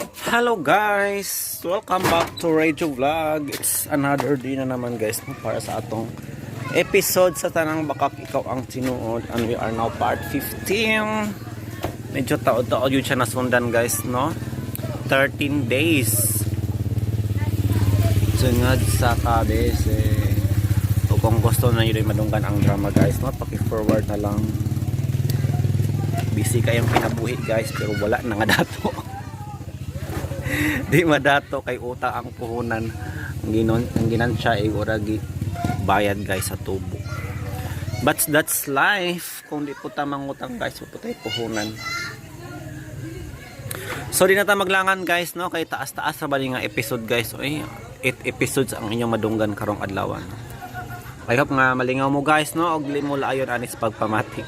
Hello guys! Welcome back to Radio Vlog. It's another day na naman guys, no, para sa atong episode sa Tanang Bakak Ikaw Ang Tinuod, and we are now part 15. Medyo taod-taod yun siya nasundan guys, no? 13 days. Tungod sa kabese. O kung gusto na yun ay madunggan ang drama guys, no? Paki-forward na lang. Busy kayong kinabuhi guys, pero wala na nga dato. Di madato kay uta ang puhunan, ang ginon ang ginansya ay uragi bayad guys sa tubo, but that's life. Kung di po tamang utang guys, puputay puhunan. So di na ta maglangan guys, no, kay taas-taas ra ba ni nga episode guys, oy. 8 episodes ang inyong madunggan karong adlaw. I hope nga malingaw mo guys, no, og dili mo laayon anis pagpamati.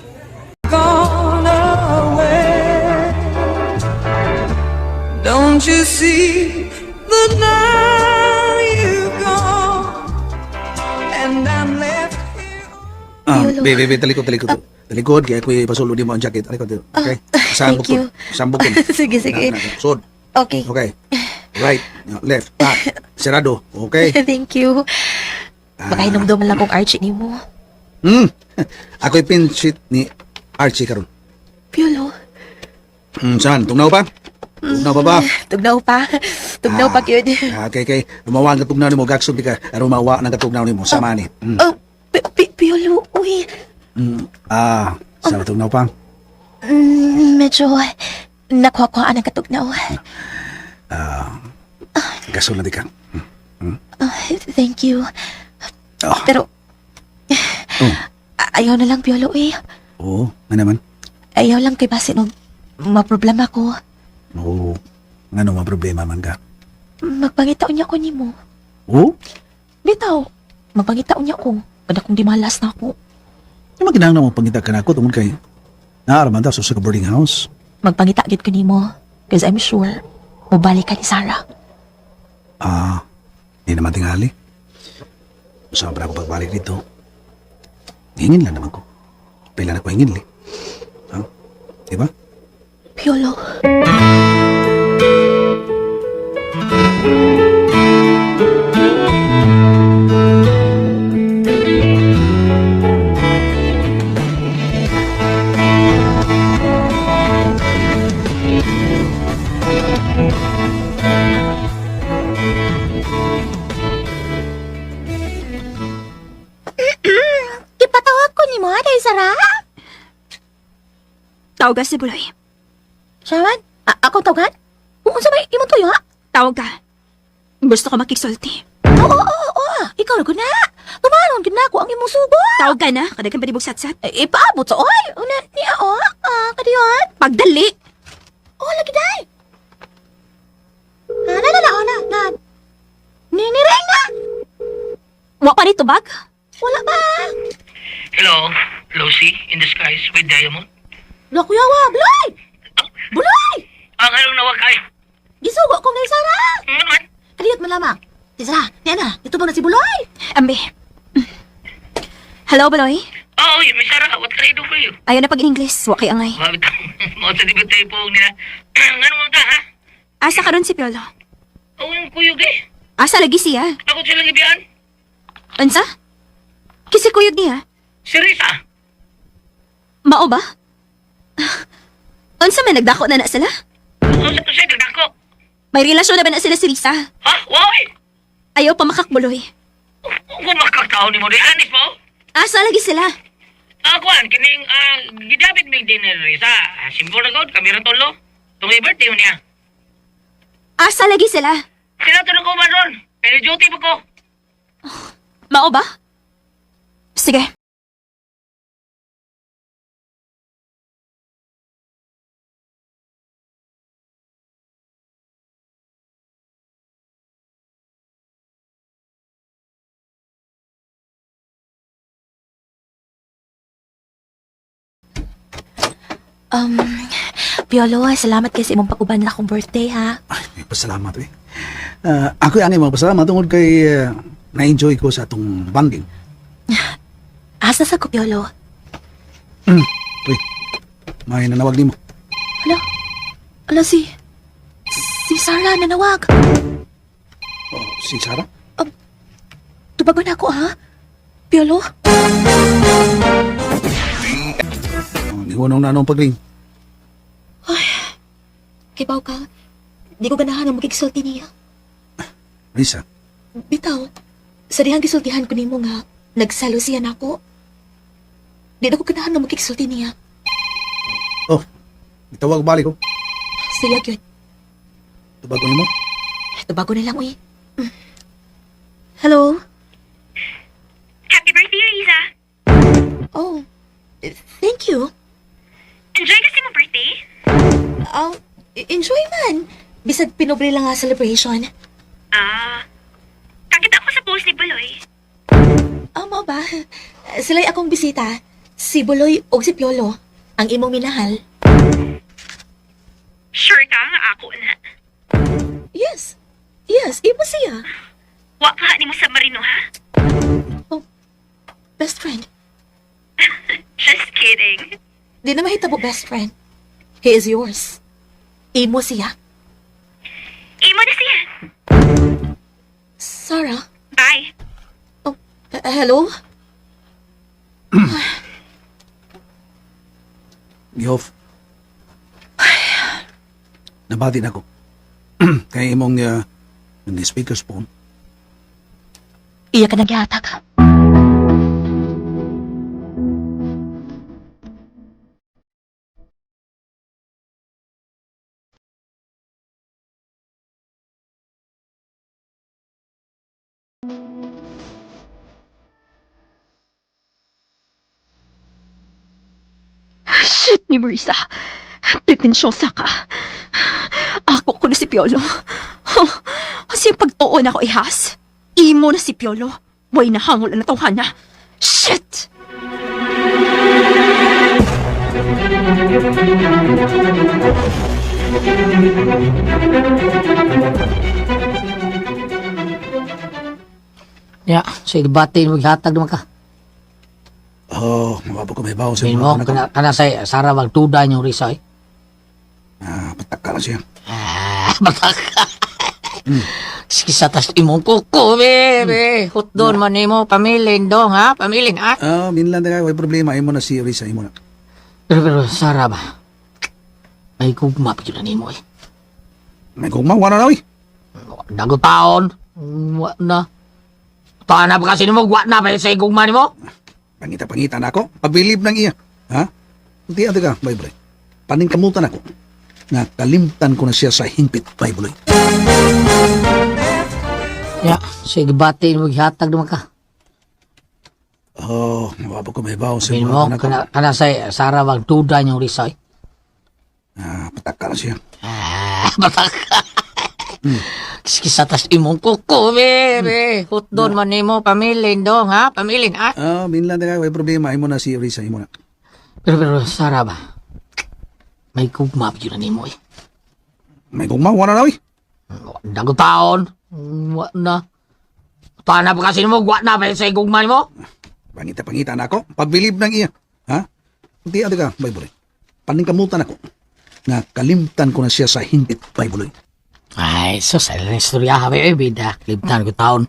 Gone away. Don't you see that now you've gone and I'm left here? Ah, Yolo. be, be, be, talikod, talikod. Talikod, kaya ako'y pasulo di mo ang jacket. Talikod, okay? Saan Ah, thank you. Saan bukod? Sige, sige. Na, na, Sud. Okay. Okay. Right, left, back. Sarado. Okay. Thank you. Baka hinumdum lang kong Archie ni mo. Ako'y pinchit ni Archie karon. Piolo. Saan? Tugnaw pa? Tugnaw pa ba? Tugnaw pa. Tugnaw pa yun. Ah, okay, okay. Lumawa ang katugnaw nimo, gaksod di ka. Rumawa ang katugnaw nimo. Sama ni. Oh, Piolo, uy. Ah, sa tugnaw pa? Medyo nakuha-kuhaan ang katugnaw. Gasol na di ka. Oh, thank you. Ah. Pero, Oh. ayaw na lang, Piolo, eh. Oo, nga naman. Ayaw lang kay basin og maproblema ko. Oo. Nga no, problema man ka. Magpangitaon niya ko nimo. Oo? Bitaw, magpangitaon niya ko. Kada kong di malas na ako. Yung maginang mo pangita ka na ako tungod kay naaraman ta sa sa boarding house. Magpangita gid ko nimo. Cause I'm sure, mubalik ka ni Sarah. Ah, di naman tingali. Sobra ako pagbalik dito. Hingin lang naman ko. Pila na ko hingin, li. Ha? Di ba? Piolo. Ipatawag ko ni mo, Aday Sarah. Tawag ka si Buloy. Sharon, akong tawagan? Unsa may imong tuyo ha? Tawag ka. Gusto ko makiksulti. Oo, oo, oo, oo. Ikaw na gud na. Tumanon gud na ako ang imong sugo. Tawag ka na. Kadagan pa di satsat. Eh, ipaabot sa oy. Una niya o. Ah, kadiyon. Pagdali! Oh, lagi day. Ah, na na na oh, na na. Ninireng na. Wa pa ni tubag? Wala ba? Hello, Lucy in the skies with Diamond. Wala kuya wa, buloy. Buloy. Ang anong nawag kay? Gisugo ko ni Sarah. Ano man? Kadiyot man lamang. Si Sarah, niya na. Ito na si Buloy. Ambe. Hello, Buloy. Oh, yun, Miss Sarah, what can I do for you? Ayaw na pag-English. Wa kay angay. Mabit mo sa dibit tayo po nila. Ano mo ta, ha? Asa karon si Piolo? Oh, yung kuyog eh. Asa lagi siya? Ako silang ibiyaan. Unsa? Kasi kuyog niya. Si Risa. Mao ba? Unsa man nagdako na na sila? Ano sa tusay, dagdako. May relasyon na ba na sila si Risa? Ha? Wow eh. Ayaw pa makakbuloy. Kung makaktaon ni mo di, anis mo. Asa lagi sila? Ah, kuan, kining, ah, gidabit mig din ni Risa. Ah, Simple na god, kami rin tolo. Tungay birthday mo niya. Asa lagi sila? Sila to ko man ron. Pero duty pa ko. Mao ba? Sige. Um, Piolo, salamat kay sa imong pag-uban na akong birthday ha. Ay, may pasalamat eh. Ah, ako'y angay mga pasalamat tungod kay na-enjoy ko sa atong bonding. Asa sa ko, Piolo? Uy, may nanawag nimo. Ala, ala si... Si Sarah nanawag. Oh, si Sarah? Tubagon ako ha? Piolo? Oh, Nigunong na anong pagring. Kay Pao ka, di ko ganahan ang magigsulti niya. Risa, Bitaw, sa dihang gisultihan ko nimo nga, nagsalo siya nako. Di na ko ganahan nga magigsulti niya. oh, itawag balik ko. Siya gyud. Tubagon nimo. Tubago na lang, uy. Hello? Happy birthday, Riza. Oh, thank you. Enjoy kasi mo birthday. Oh, enjoy man. Bisag pinobre lang nga celebration. Ah, kakita ko sa post ni Buloy. Ah, mao ba? Sila'y akong bisita. Si Buloy og si Piolo. Ang imong minahal. Sure ka nga ako na. Yes. Yes, imo siya. Wa ka ni mo sa marino ha? Oh, best friend. Just kidding. Di na mahitabo best friend. He is yours. Imo siya. Imo na siya. Sarah? Bye. Oh, hello? Gihof. Nabati na ko. Kay imong speaker's phone. Iya ka nagyatag. Shit ni Marisa. Pretensyosa ka. Ako ko na si Piolo. Huh. Kasi yung pagtuon ako ihas. Imo na si Piolo. Way na hangol ang natawhana. Shit! Ya, sige bati mo gihatag naman ka. Oh, mababo ko may bawo sa Sabihin mga mo, anak ko. kana, kana sa Sarah magtuda niyong Risa eh. Ah, pataka na siya. Ah, mataka. Sige sa tas imong kuko, be, be. Hutdon man nimo, pamilin dong, ha? Pamilin, ha? Ah, minlan na kayo. Way problema. Imo na si Risa. Imo na. Pero, pero, Sarah ba? Ay, gugma pa yun na nimo eh. May gugma, wala na, oy. Dago taon. Wa na. Taon na ba kasi nimo, wa na ba sa gugma nimo? Pangita-pangita na ako. Pabilib ng iya. Ha? Hindi, ate ka, Bible. Paningkamutan ako. Na kalimtan ko na siya sa hingpit, Bible. Ya, sige bati mo gihatag naman ka. Oh, mababo ko may bawo sa Sabihin mga mo, anak ko. kana, kana sa Sarah magtuda niyong Risa eh. Ah, pataka na siya. Ah, mataka. Sige sa tas imong kuko, be, be. Hutdon man nimo, pamilin dong, ha? Pamilin, ha? Ah, minlan na kayo. Way problema. Imo na si Risa. Imo na. Pero, pero, Sarah ba? May gugma pa yun na nimo eh. May gugma, wala na, oy. Dago taon. Wa na. Taon na ba kasi nimo, wa na ba sa gugma nimo? Pangita-pangita na ako. Pabilib ng iya. Ha? Hindi, ate ka, Bible. Paningkamutan ako. Na kalimtan ko na siya sa hingpit, Bible. Ay, sus, ay lang istorya ha, be, bida. Libtan ko taon.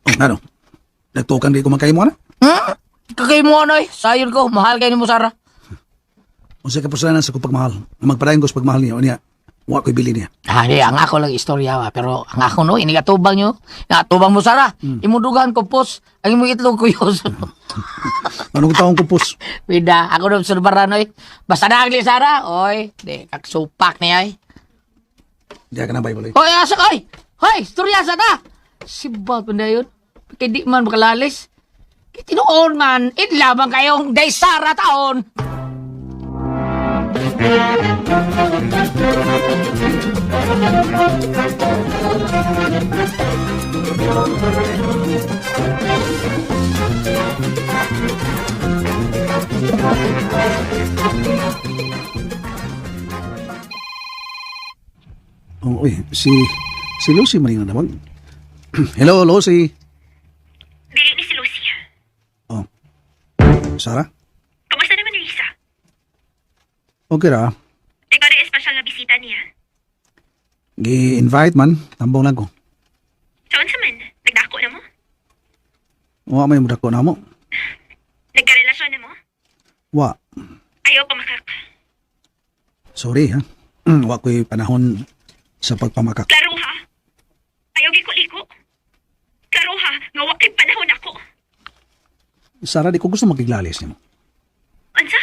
Oh, ano? Nagtukan di ko man kayo mo, ano? Hmm? Kakay mo ano eh. Sayon ko, mahal kayo nimo, Sarah. Unsa ka pasalanan sa kong pagmahal. Nga magpadayon ko sa pagmahal niya. O niya, wa ko'y bili niya. Ah, di, ang ako lang istorya ba, pero ang ako no, inigatubang nyo. Natubang mo, Sarah. Imudugan ko, pos. Ang imong itlog ko yun. Anong taong kupos? Bida, ako na obserbaran, oy. Basta na agli, Sarah. Oy, di, kaksupak niya, ay. Diya ka na, Bible. Oy, asa ka, oy! Hoy, istorya sa ta! Sibat pa na yun. Kay di man makalalis. Kay tinuon man, inlamang kayong day Sarah taon. Oh, uy, si Lucy man na naman. Hello, Lucy. Dili ni si Lucy. Oh. Sarah? Kamusta naman, Risa? Okay ra. Ikaw na espesyal na bisita niya. Gi-invite man, tambong lang ko. So, unsa man? Nagdako na mo? Wa may mudako na mo. Nagkarelasyon na mo? Wa. Ayaw pamakak. Sorry ha. Wa ko'y panahon sa pagpamakak. Klaro ha? Ayaw giko-liko. Klaro ha, nga wa kay panahon ako. Sara, di ko gusto makiglalis nimo. Unsa?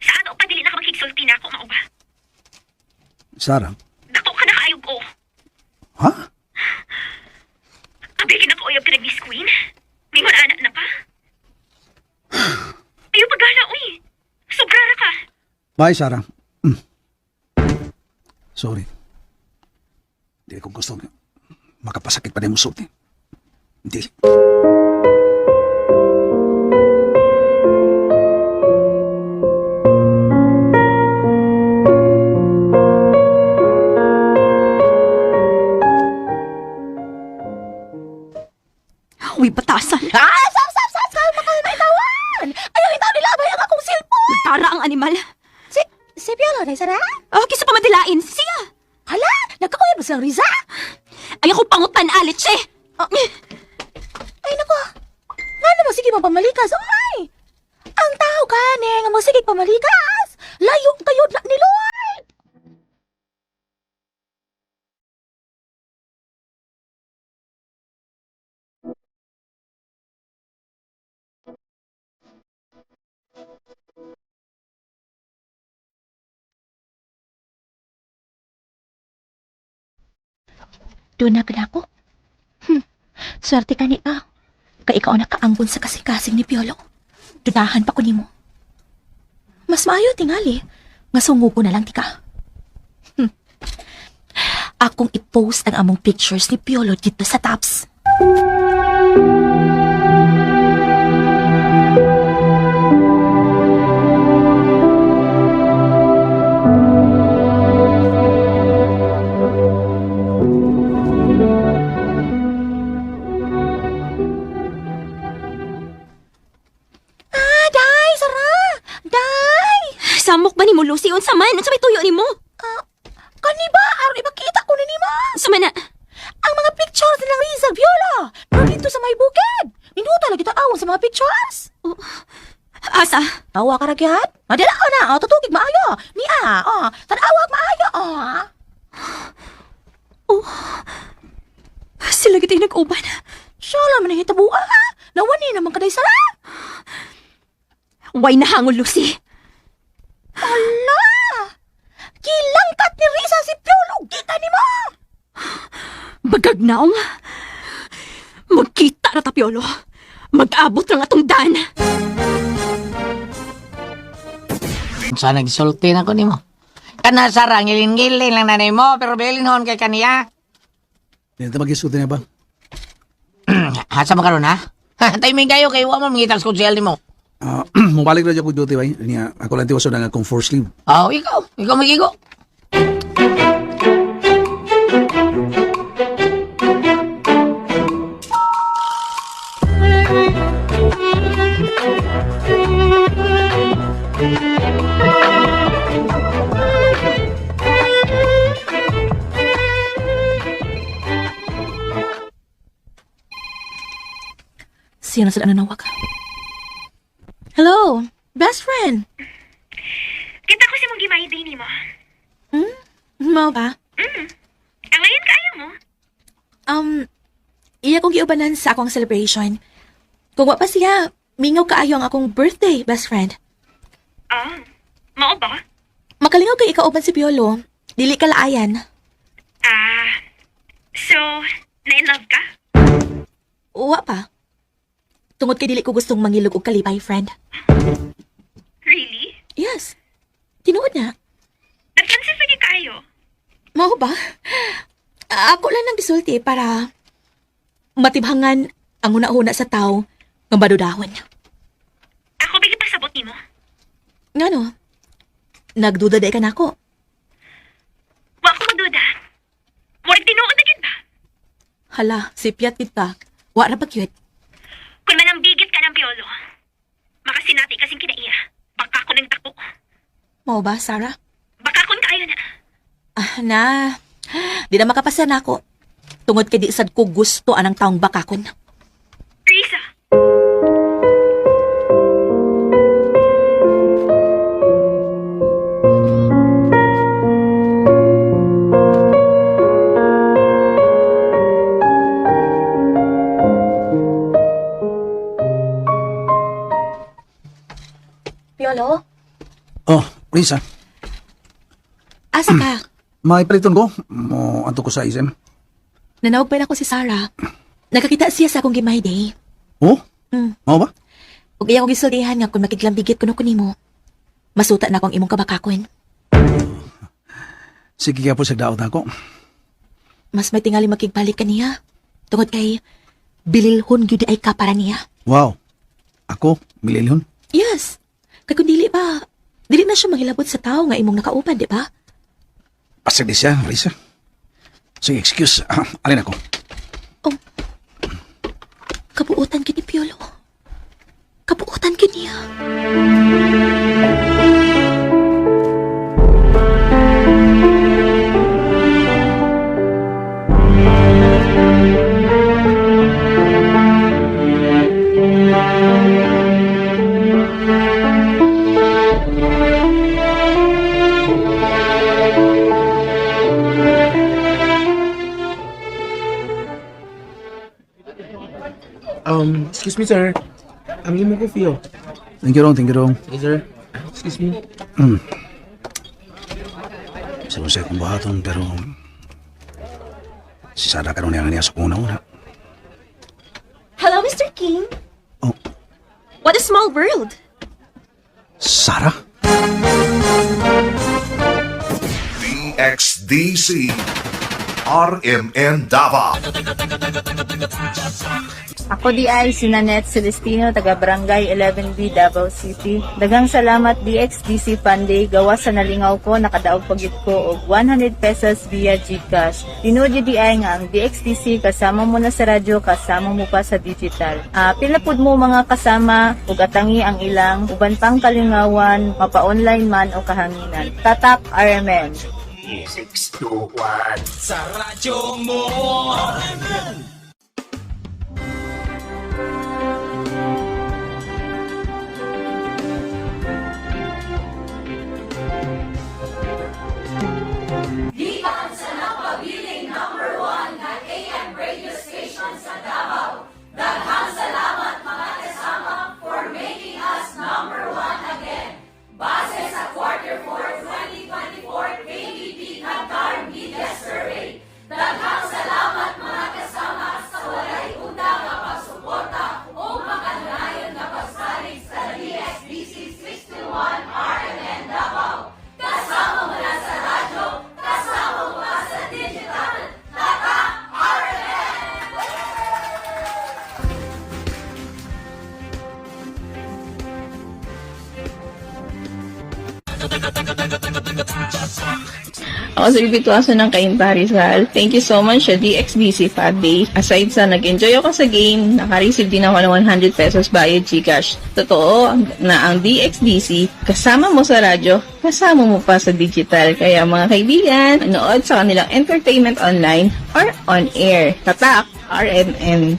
Sa ano pa dili na ka makigsulti na ako mao ba? Sara, Dako ka na kaayog ko. ha? Abi na ko uyab ka nag-Miss Queen? Mingon ana na pa? Ayaw pagala, uy. Sobra ra ka. Bye, Sara. Sorry. Di ko gusto makapasakit pa nimo sulti. Di. Uy, batasan. Ah, sap, sap, sap, kalma, kalma, itawan! Ayaw, itaw nila, abay ang akong cellphone! Tara ang animal. Si, si Piolo, day sara? Oh, kisa pa madilain. Siya. Hala, nagkakuya ba silang Riza? Ay ako pangutan, Alex, eh. Oh. Ay, nako. Nga naman, sige mapamalikas. Ay! Ang tao ka, ne, nga mo sige pamalikas. Layo kayo na ni Lord. Doon na ka ako. Swerte ka ni ka. Kay ikaw ang nakaangkon sa kasing-kasing ni Piolo. Dudahan pa ko nimo. Mas maayo tingali. Nga sungugo na lang tika. Akong i-post ang among pictures ni Piolo dito sa tops. Ah, day! Sara! Day! Samok ba ni mo, Lucy? Unsa man? Unsa may tuyo ni mo? Ah, kani ba? Aron ipakita ko ni nimo. Unsa man na? Ang mga pictures nilang Riza Viola. Pero dito sa may bukid. Minuta lagi taawon sa mga pictures. Asa? Tawa ka ragyat? Madala ka na, oh, tutukig maayo. Niya, oh, tanawag maayo, oh. Sila gitay nag-uban. Siya lang man ang hitabua, ha? Nawani naman kaday sara. Way nahangol, Lucy. Ala! Kilangkat ni Risa si Piolo, kita ni mo! Bagagnaong. Magkita na ta, Piolo. Mag-abot ng atong dan. Sana gisulti na ko nimo. Kana Sara, ngilin-ngilin lang na nimo, pero bilinhon kay kaniya. Di na ta magisulti na ba? Asa man karon ha? Timing kayo kay wa mo mangita sa kutsil nimo. Ah, mubalik na dyan ko duty bay. Niya, ako lang tiwaso na nga akong force leave. Oh, ikaw, ikaw magigo. Sino sa nanawag? Hello, best friend. Kita ko si mong gimay day nimo. Hmm? Mao ba? Ang ngayon kaayo mo. Iya kong giubanan sa akong celebration. Kung wa pa siya, mingaw kaayo ang akong birthday, best friend. Ah, mao ba? Makalingaw kay ikauban si Piolo. Dili ka laayan. Ah, so, na-in love ka? Wa pa. Tungod kay dili ko gustong mangilog og kalipay, friend. Really? Yes. Tinuod na. Nagpansin lagi kaayo. Mao ba? Ako lang nang gisulti para matibhangan ang una-una sa tao nga badudahon. Ako ba pasabot nimo? Ngano? Nagduda day ka nako. Wa ko magduda. Murag tinuod na gid ba? Hala, sipyat gid ka. Wa ra ba cute? Kung manambigit ka ng Piolo, makasinati kasing kinaiya. Baka ko nang tako. Mao ba, Sarah? Baka kun kaayo na. Ah, na. Di na makapasa na ako. Tungod kay di sad ko gusto anang taong bakakon. Risa. Piolo, Oh, Risa, asa ka? may paliton ko. Mo anto ko sa SM. Nanawag pa na ako si Sarah. Nakakita siya sa akong gimay day. Oh? Mm. Mao ba? Ug iya ko gisultihan nga kung makiglambigit kuno ko nimo. Masuta na akong imong kabakakon. Sige kaya po sa daot ako. Mas may tingali makigbalik ka niya. Tungod kay bililhon gyud ay ka para niya. Wow. Ako, mililhon. Yes. Kay kung dili ba, dili na siya manghilabot sa tao nga imong nakauban, di ba? Pasag di siya, Risa. Sige, excuse. Alin ako? Oh. Kabuutan kini Piolo. Kabuutan kini niya. Excuse me, sir. Ang imo coffee, oh. Thank you, Rong. Thank you, Rong. Sige, sir. Excuse me. Sa kung sa akong buhaton, pero... Si Sarah karon niya niya sa kong una-una. Hello, Mr. King. Oh, What a small world. Sarah? DXDC RMN Davao. Ako di ay si Nanette Celestino, taga Barangay 11B, Davao City. Daghang salamat DXDC Funday, gawa sa nalingaw ko, nakadaog pagyud ko og 100 pesos via GCash. Tinuod jud di ay nga ang DXDC kasama mo na sa radyo, kasama mo pa sa digital. Pila pud mo mga kasama ug atangi ang ilang uban pang kalingawan, mapa-online man o kahanginan. Tatak RMN. Ako si Bituaso ng Cainta, Rizal. Thank you so much sa DXDC Fab Day. Aside sa nag-enjoy ako sa game, naka-receive din ako ng 100 pesos via GCash. Totoo na ang DXDC, kasama mo sa radyo, kasama mo pa sa digital. Kaya mga kaibigan, manood sa kanilang entertainment online or on air. Tatak, RMN.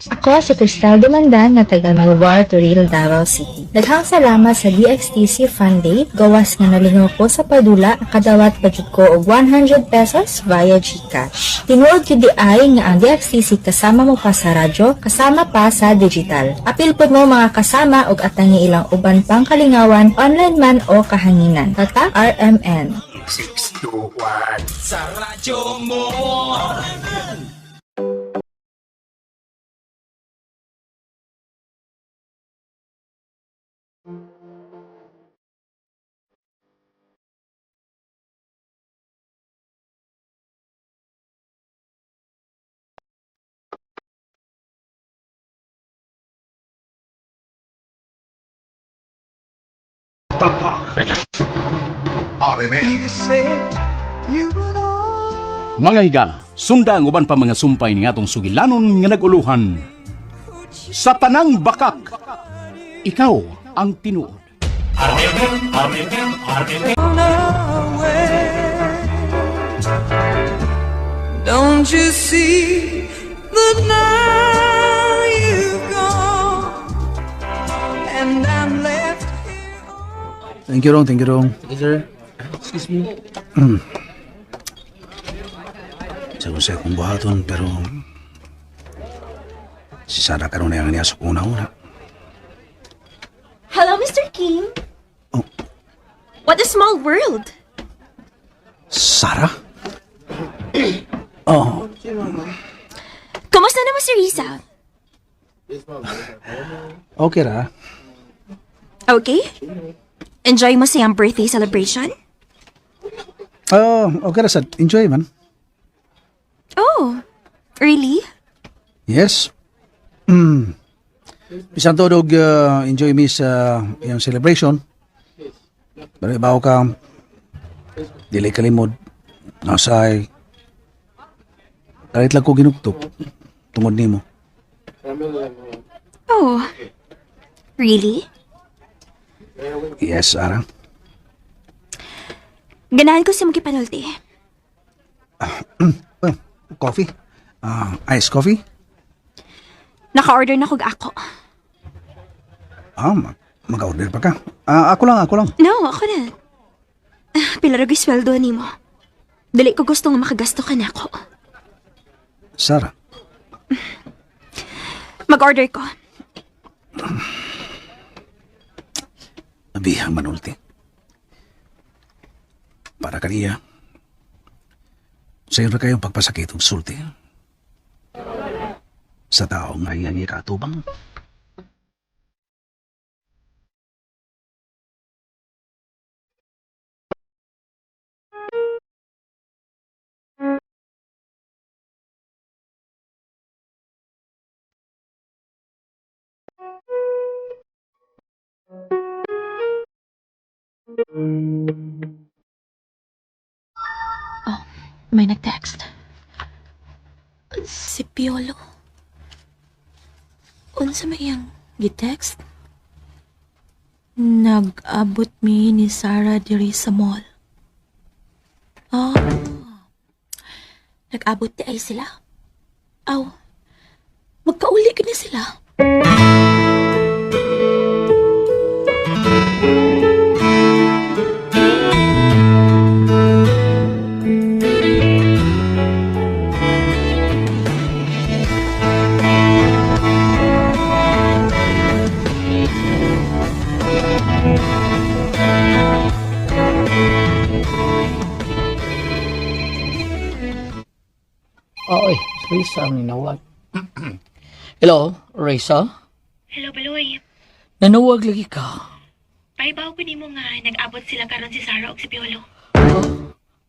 Ako si Cristel Dumandan na taga Malvar, Toril, Davao City. Daghang salamat sa DXTC Fun Day. Gawas nga nalingaw ko sa padula, nakadawat pa jud ko og 100 pesos via GCash. Tinuod jud di ay nga ang DXTC kasama mo pa sa radyo, kasama pa sa digital. Apil pud mo mga kasama og atangi ilang uban pang kalingawan, online man o kahanginan. Tatak RMN. 6, 2, 1. Sa radyo mo. RMN. You said you would always Mga higala, sunda ang uban pa mga sumpay ni atong sugilanon nga naguluhan. Sa tanang bakak, ikaw ang tinuod. RMN, RMN, RMN. away. Don't you see that now you've gone and I'm left here Thank you, Rong. Thank you, Rong. Thank you, sir. Excuse me. Sa kung sa akong buhaton, pero si Sarah karon na niya sa una-una. Hello, Mr. King. Oh. What a small world. Sarah? Oh, Kumusta naman si Risa? okay ra. Okay? Enjoy mo siyang birthday celebration? Oh, okay ra sad. Enjoy man. Oh, really? Yes. Bisan to og enjoy mi sa iyang celebration. Pero ibaw ka dili kalimod nasay kalit lang ko ginuktok tungod nimo. Oh, really? Yes, Sarah. Ganahan ko siya magkipanulti. Well, coffee. Ah, iced coffee? Naka-order na kog ako. Ah, mag-order pa ka. Ah, ako lang, ako lang. No, ako na. Ah, pila ra gyud sweldo nimo. Dili ko gusto nga makagasto ka nako. Sarah. Mag-order ko. Abihang manulti. Para kaniya, sayo na kayong pagpasakit og sulti. Sa tao nga iyang ikatubang. Oh, may nag-text. Si Piolo. Unsa may iyang gitext? Nag-abot mi ni Sarah diri sa mall. Ah, nag-abot di ay sila. Aw, magkauli ka ni sila. Oy, Risa ang ninawag. Hello, Risa? Hello, Baloy. Nanawag lagi ka. Paibaw ko nimo nga nag-abot sila karon si Sarah ug si Piolo.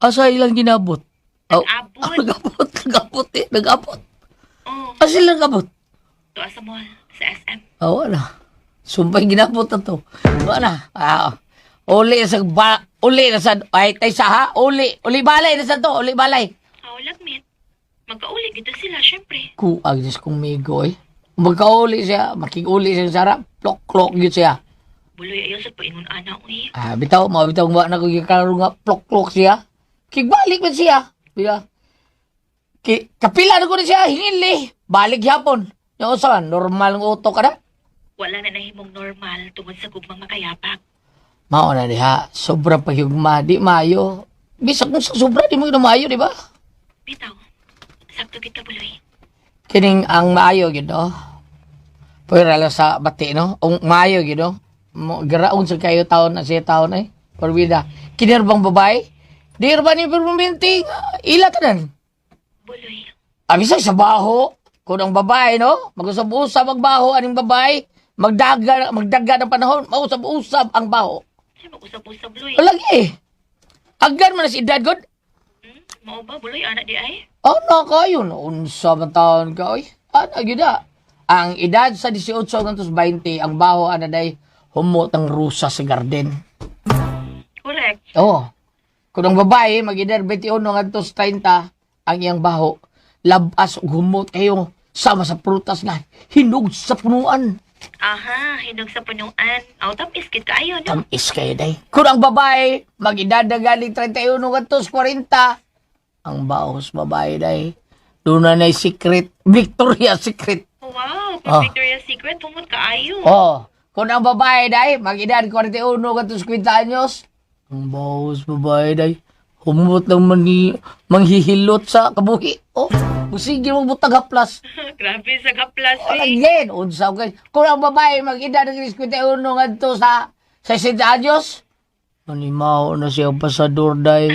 Asa ilang ginabot? Oh, Nag-abot. ah, nag-abot, nag-abot eh, nag-abot. Oh, Asa sila nag-abot? tuwa sa mall, sa SM. Oh, wala. Sumpay ginabot na to. Wala. Ah, uli sa ba, uli na sa ay tay sa ha, uli, uli balay na sa to, uli balay. Aw, lagmit. Magkauli gito sila, syempre. Kuag Diyos kong migo eh. Magkauli siya, makiguli siya sa harap, plok-plok yun siya. Buloy ayaw sa paingon ana uy. Ah, bitaw, mabitaw bitaw wa na ko gikaroon nga plok-plok siya. Kigbalik man siya. Bila. Ki, kapila na ko ni siya, hingili. Balik yapon. Yung usa, normal ng utok ka na. Wala na nahimong normal tungod sa gugmang makayapag. Mao na diha, sobra paghigugma, di maayo. Bisag kung sa sobra, di mo maayo, di ba? Bitaw, sakto gid ka, Buloy. Kining ang maayo gyud no. Pwera lang sa bati no. Ang maayo gyud no. Garaon sa kayo taon na siya taon ay. Porwida. Kinirbang babae. Di ba ni permanente ila tanan. Buloy, Abisa sa baho. Kung ang babae no, mag-usab-usab ang baho aning babae, magdaga magdaga ng panahon, mausab-usab ang baho. siya mag-usab-usab, Buloy. Lagi. Agad man na si edad god. Hmm? Mao ba, Buloy, anak di ay? Ano kayo no? Unsa man taon ka, oy? Ano, gyud na. Ang edad sa 18 hanggang 20, ang baho ana day humot ang rusa sa garden. Correct. Oo. Kung ang babae mag-edad 21 hanggang 30, ang iyang baho labas ug humot kayo sama sa prutas nga hinog sa punuan. Aha, hinog sa punuan. Aw, tamis gid kaayo, no? Tamis kayo day. Kung ang babae mag-edad na galing 31 hanggang 40, ang baho sa babae day. Doon na na'y secret, Victoria's Secret. Wow, Ah. pag Victoria's Secret, humot kaayo. Oh, kung ang babae day, mag-edad 41 hanggang 50 anyos, ang bawas babae day, humot lang manghihilot sa kabuhi. Oh, sige mo butang haplas. Grabe sa kaplas, Oh, again, unsa ko. Kung ang babae mag-edad ng 51 ngadto sa 60 anyos, manimaho na siya ang pasador day.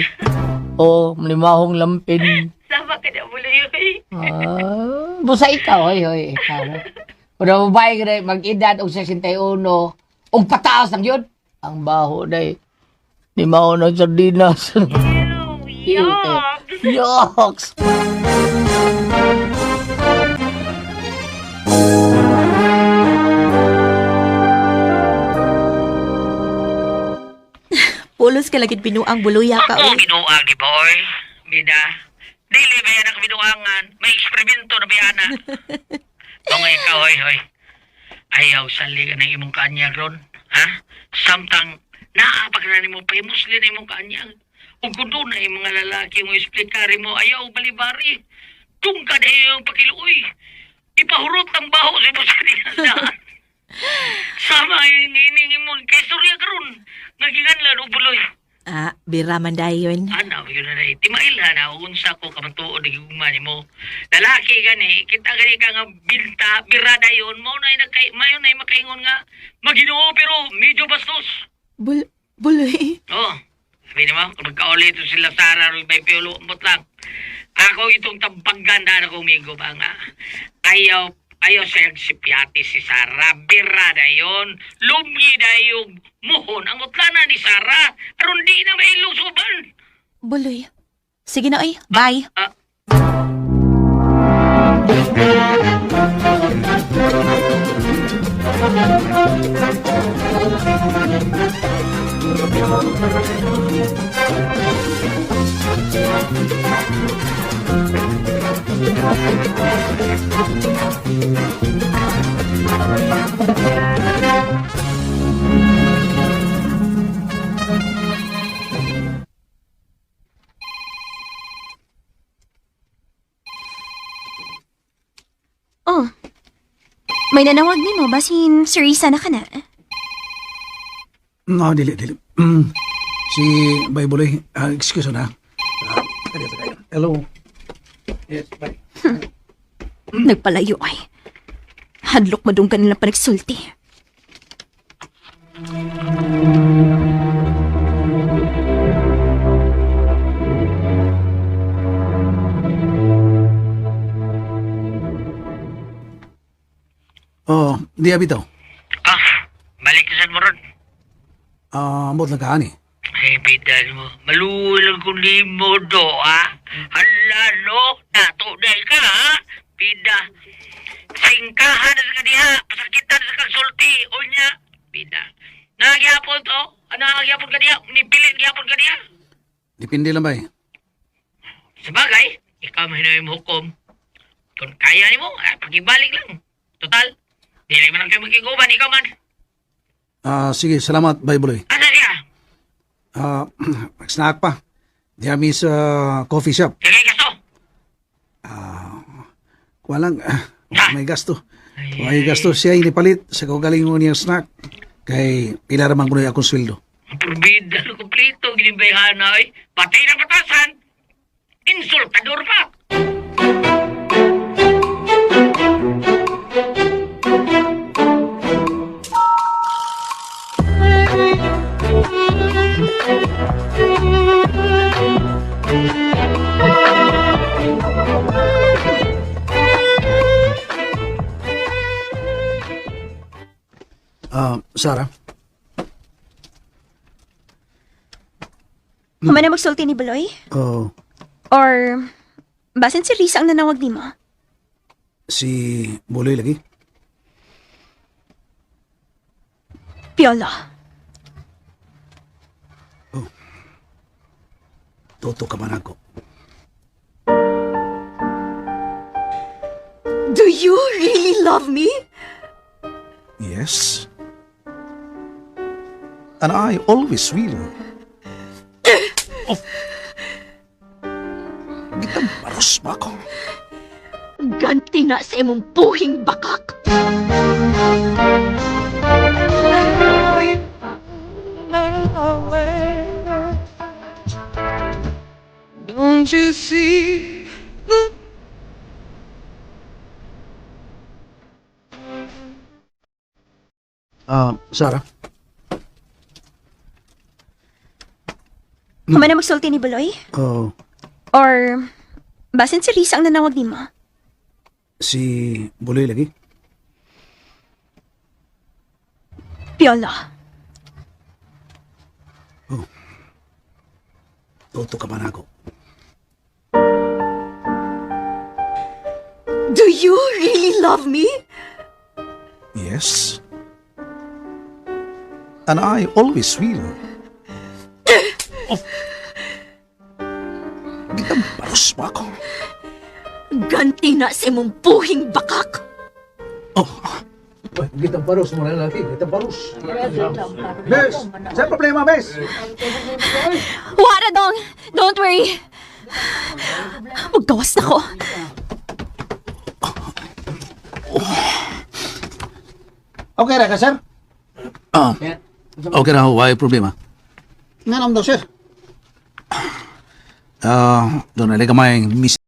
Oh, manimahong lampin. Sama ka na, Buloy, oy. Ah, busa ikaw, hoy, hoy, ikaw. Kung ang babae ka na mag-edad og 61, og pataas lang yun. Ang baho na Di mao ng sardinas. Ew, yucks. Yucks! Pulos ka lagi binuang buluya ka, Ako oy. binuang di boy. Bida. Dili ba yan ang binuangan? May eksperimento na biyana. Tungay ka, hoy, hoy. Ayaw sali ka ng imong kaanyag ron. Ha? Samtang naa pa ka na nimo famously na imong kaanyag. Ug kung doon na yung mga lalaki mo eksplikari mo, ayaw balibari. Tungka na yung pakiluoy. Ipahurot ang baho sa imong sarili. Sama yung ining imong kay Surya karon. Nagiganlan og buloy. Ah, bira man dayon. Ana, yun na na. Timaila na, unsa ko kamatuod ang gugma nimo. Lalaki gani, kita gani ka nga binta, birada yun, mao na nagkay, mayo na makaingon nga, maginoo pero medyo bastos. Buloy. Oh, sabi naman, kung magkauli ito sila Sara, Roy Bay Piolo, ambot lang. Ako itong tampaganda na kumigo ba nga. Ayaw, ayaw sa sipyati si Sara. Birada yun. Lumgi na yung muhon. Ang utlana ni Sara. Aron di na mailusuban. Buloy. Sige na, oy. Bye. Ah. Oh. May nanawag nimo basin Sir Isa na ka na. No, dili, dili. Si Bay Buloy, excuse na. Ah, dali, dali. Hello. Yes, bye. Nagpalayo ay. Hadlok madunggan nilang panagsulti. Oh, di abitaw. Ah, balik ka sa mo ron. Ah, ambot lang ka ani. Ay, bida mo. Malulang ko limo do, ha? Hala, no? Nato dahil ka, ha? Bida. Singkahan na sa kaniha. Pasakitan sa kagsulti. O niya. Bida. Nagyapon to. Ano nagyapon ka niya? Nipilit gyapon ka niya? Depende lang bay. Sabagay, ikaw man mo hukom. Kung kaya nimo, ah, pakibalik lang. Total, dili man ang kayo magkiguban, ikaw man. Ah, sige, salamat Bay Buloy. Asa siya? Ah, snack pa. Di kami sa coffee shop. Sige, kaso. Kuha lang, may gasto. May gasto siya inipalit sa kaugalingon niyang snack. Kay pila raman kuno akong sweldo. Purbida, kompleto, ginimbayhana, ay. Patay na patasan. Insultador pa. Ah, Sarah. Human na magsulti ni Baloy? Oh, Or, basin si Risa ang nanawag nimo? Si Buloy lagi. Piolo. Toto ka man ako. Do you really love me? Yes. And I always will. Oh. Gitamparos ba ako? Ganti na sa imong buhing bakak. Don't you see the Ah, Sarah. Human na magsulti ni Baloy? Oh, Or, basin si Risa ang nanawag nimo? si Buloy lagi. Piolo. Toto ka man ako. Do you really love me? Yes. And I always will. Oh. Gitamparos ba ako? Ganti na sa imong buhing bakak. Oh. Gitamparos mo na lagi. Gitamparos. Bes! Saan problema, Bes? Wara dong! Don't worry! Maggawas na ko. Okay ra ka, sir? Ah, okay na ho. Why problema? Nga naman daw, sir. Ah, doon na gamay miss.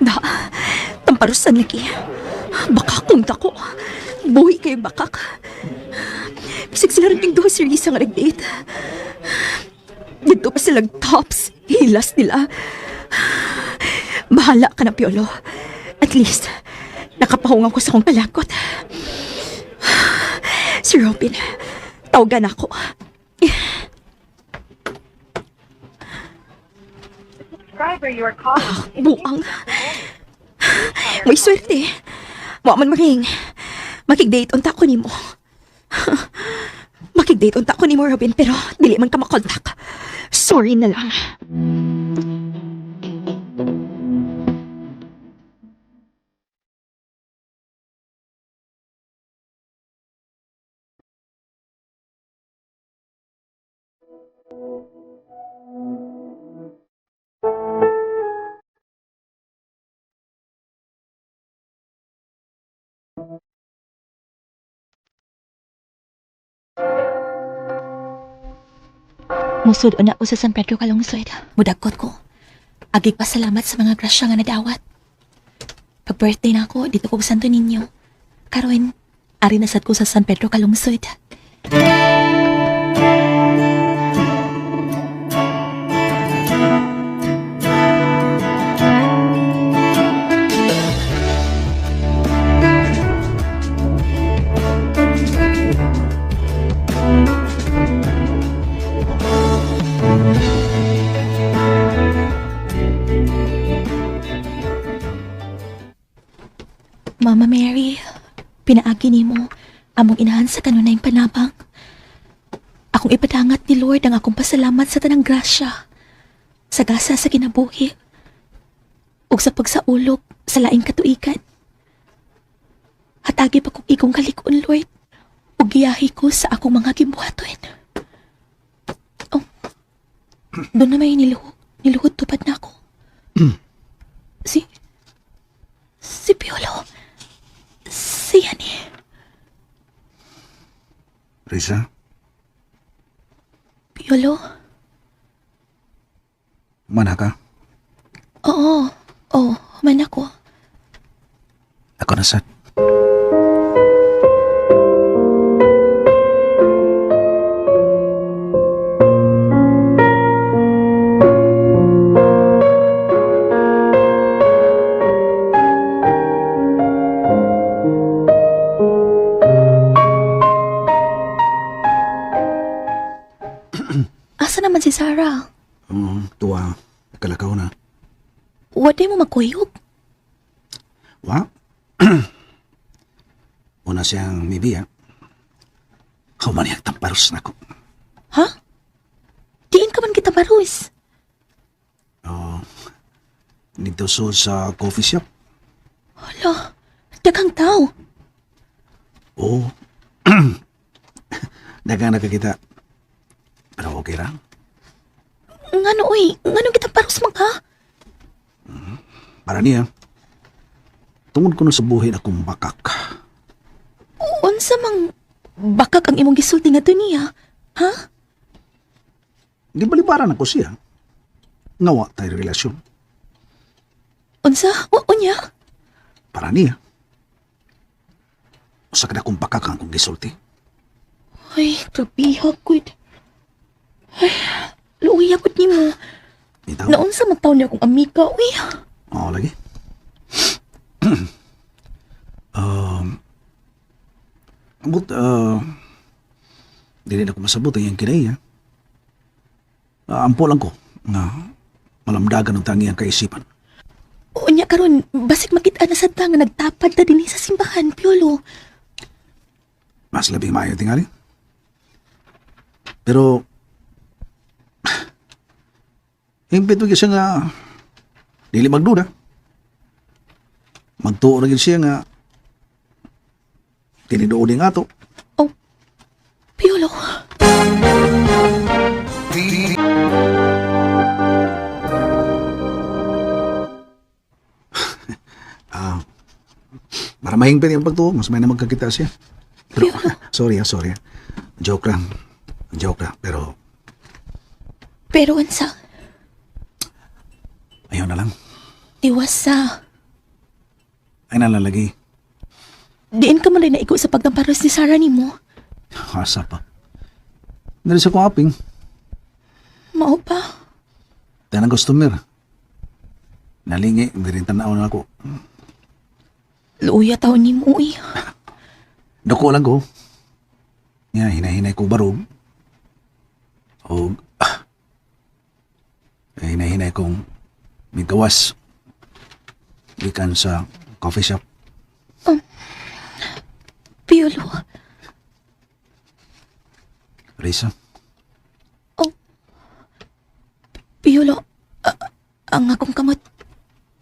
Da, tamparusan lagi. Baka kung dako. Buhi kayo bakak. Bisag sila rin duha si Risa nga nag-date. Dito pa silang tops. Hilas nila. Bahala ka na, Piolo. At least, nakapahungan ko sa kong kalakot. Si Robin, tawagan ako. Ah, buang. May swerte. Wa man maring. Makig-date unta ko nimo. Makig-date unta ko nimo, Robin, pero dili man ka makontak. Sorry na lang. Musud una ko sa San Pedro Calungsod. Mudagkot ko. Agig pasalamat sa mga grasya nga nadawat. Pag birthday na ako, dito ko sa Santo Niño. Karon, ari na sad ko sa San Pedro Calungsod. Mama Mary, pinaagi nimo among inahan sa kanunayng panabang. Akong ipadangat ni Lord ang akong pasalamat sa tanang grasya. Sa gasa sa kinabuhi. Ug sa pagsaulog sa laing katuigan. Hatagi pa kong igong kalig-on, Lord. Ug giyahi ko sa akong mga gibuhaton. Oh, doon na may niluhod tupad na ako. Si Piolo. Siya ni. Risa, Piolo? mana ka? Oo. Oo, man ako. Ako na sad. Asa naman si Sarah? Oo, tuwa. Nakalakaw na. Waday mo magkuyog? Wa? Una siyang mibiya. Humaniyag tamparos na ko. Ha? Diin ka man kita barus. Oo. Nito so sa coffee shop. Hala, daghang tao. Oo. Daghang nakakita. Pero okay ra. Ngano oy, ngano kita barus man ka? Para niya. Tungod ko na sa buhay akong bakak. Unsa mang bakak ang imong gisulti nga niya? Ha? Gibalibaran ako siya. Ngawa tayo relasyon. Unsa? O unya? Para niya. Usa ka na akong bakak ang akong gisulti. Ay, grabiha gud. Ay, luoy gud nimo. Bitaw. Naunsa man taon niya akong amiga, uy. Oo, lagi. Ambot, dili na ko masabot ang iyang kinaiya. Ampo lang ko nga malamdagan ang tangi ang kaisipan. Unya karon, basig makita na sad ta nga nagtapad ta dinhi sa simbahan, Piolo. Mas labing maayo tingali. Pero, impit mo siya nga, dili magduda. Magtuo na gyud siya nga, tiniduod nga ato. Oh, Piolo. Para mahingpit yung pagtuo, mas may na magkakita siya. Pero, sorry ah, sorry ah. Joke lang. Joke lang. Pero, Pero unsa? ayaw na lang. Tiwasa. Ay na lang lagi. Diin ka man rin naigo sa pagtamparos ni Sarah nimo. Asa pa. Dali sa kong aping. Mao pa. Tayo ng customer. Nalingi, hindi rin tanaw na ako. Luya taon nimo, uy. Duko lang ko. Nga, hinahinay ko barog. O, hinahinay kong migawas. Gikan sa coffee shop. Piolo. Risa, Piolo. Ang akong kamot.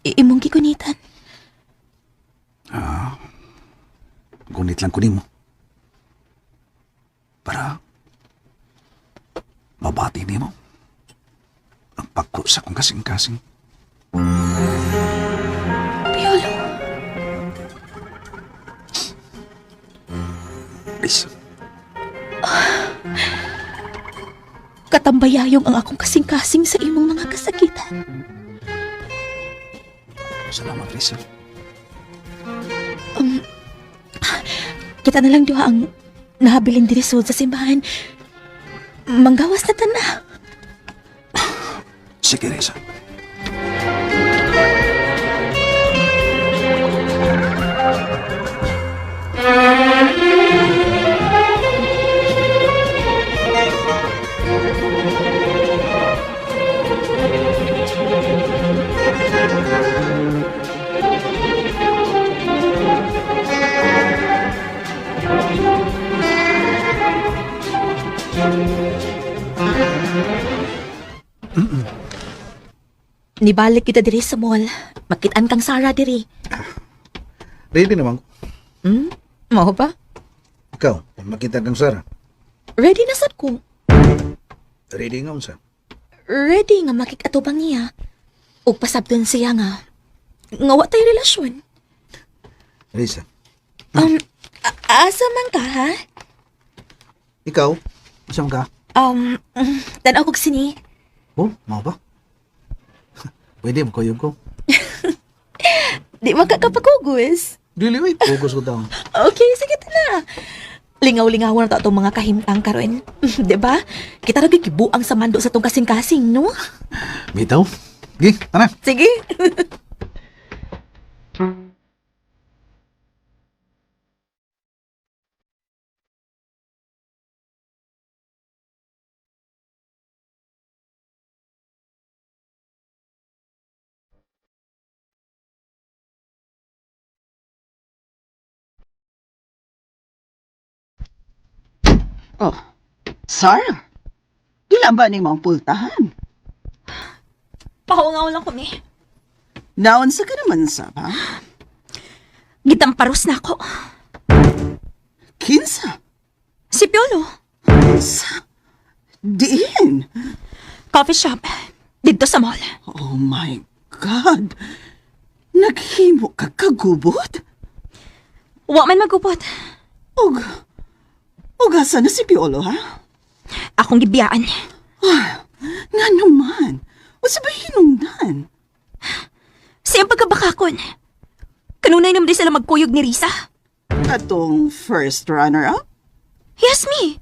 Imong gigunitan. Gunit lang ko nimo. Para mabati nimo ang pagko sa akong kasing-kasing. Piolo. Risa, Katambayayong ang akong kasing-kasing sa imong mga kasakitan. Salamat, Risa. Kita na lang duha ang nahabilin diri sud sa simbahan. Manggawas na ta na. Sige, Risa. Nibalik kita diri sa mall. Makitaan kang Sarah diri. Ready naman ko. Mao ba? Ikaw, kung makita kang Sarah, Ready na sad ko. Ready nga unsa? Ready nga makikatubang niya. Ug pasabton siya nga. Nga wa tay relasyon. Risa, Asa man ka ha? Ikaw, unsa man ka? Tan-aw kog sini. Oh, mao ba? Pwede mo kuyog ko. Di man ka kapagugos. Dili wait, focus ko taon. Okay, sige ta na. Lingaw-lingaw na to atong mga kahimtang karon. 'Di ba? Kita ra gibuang sa mando sa tong kasing-kasing, no? Bitaw. Gi, tara. Sige. Oh, Sarah, dila ba ni ang pultahan? Paungaw lang kami. Naon sa ka naman, sab, ha? Gitamparos na ako. Kinsa? Si Piolo. Sa? Diin? Coffee shop. Dito sa mall. Oh my God! Naghimo ka kagubot? Wa man magupot. Og, og asa na si Piolo, ha? Akong gibiyaan. Ah, nga naman. O sa ba hinungdan? Siyang pagkabakakon. Kanunay naman di sila magkuyog ni Risa. Atong first runner-up? Yes, me.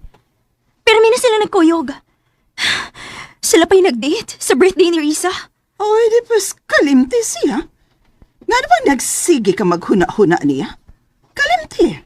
Pero may na sila nagkuyog. Sila pa yung nag-date sa birthday ni Risa. Oh, di pas kalimti siya. Nga na ba nagsige ka maghuna-huna niya? Kalimti.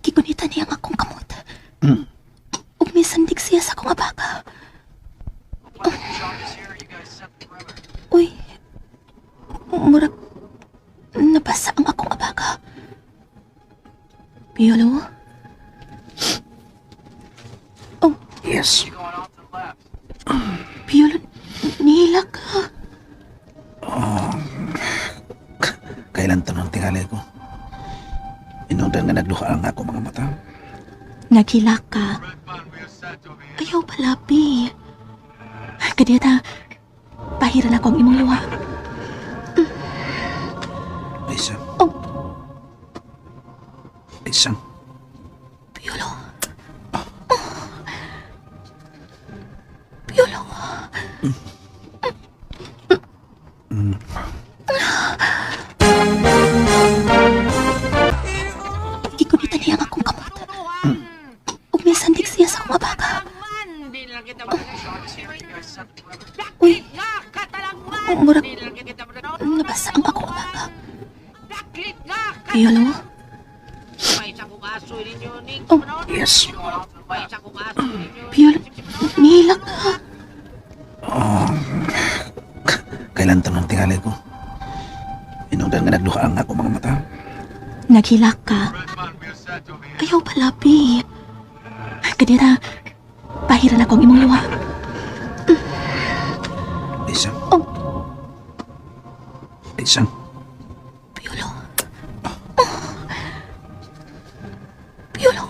Gigunita niya ang akong kamot. Ug misandig siya sa akong abaka. Uy, murag nabasa ang akong abaka. Piolo? Oh, Yes. Piolo, nihila ka. Kailan tanong tingali ko? Inundan nga nagluha ang ako mga mata. Naghila ka. Ayaw palabi. Kadiyata, pahiran ako ang imong luha. Risa. Oh. Risa. Piolo. Oh. Piolo. Gigunita niya ang akong kamot. Ug misandig siya sa akong abaka. Uy, murag nabasa ang akong abaka. Piolo? Oh, Yes. Piolo, nihila ka. Kailan tanong tingali ko? Inundan nga nagluha ang ako mga mata. Naghila ka. Ayaw palabi. Kadira, pahiran ako ang imong luha. Risa. Oh. Risa. Piolo. Oh. Piolo.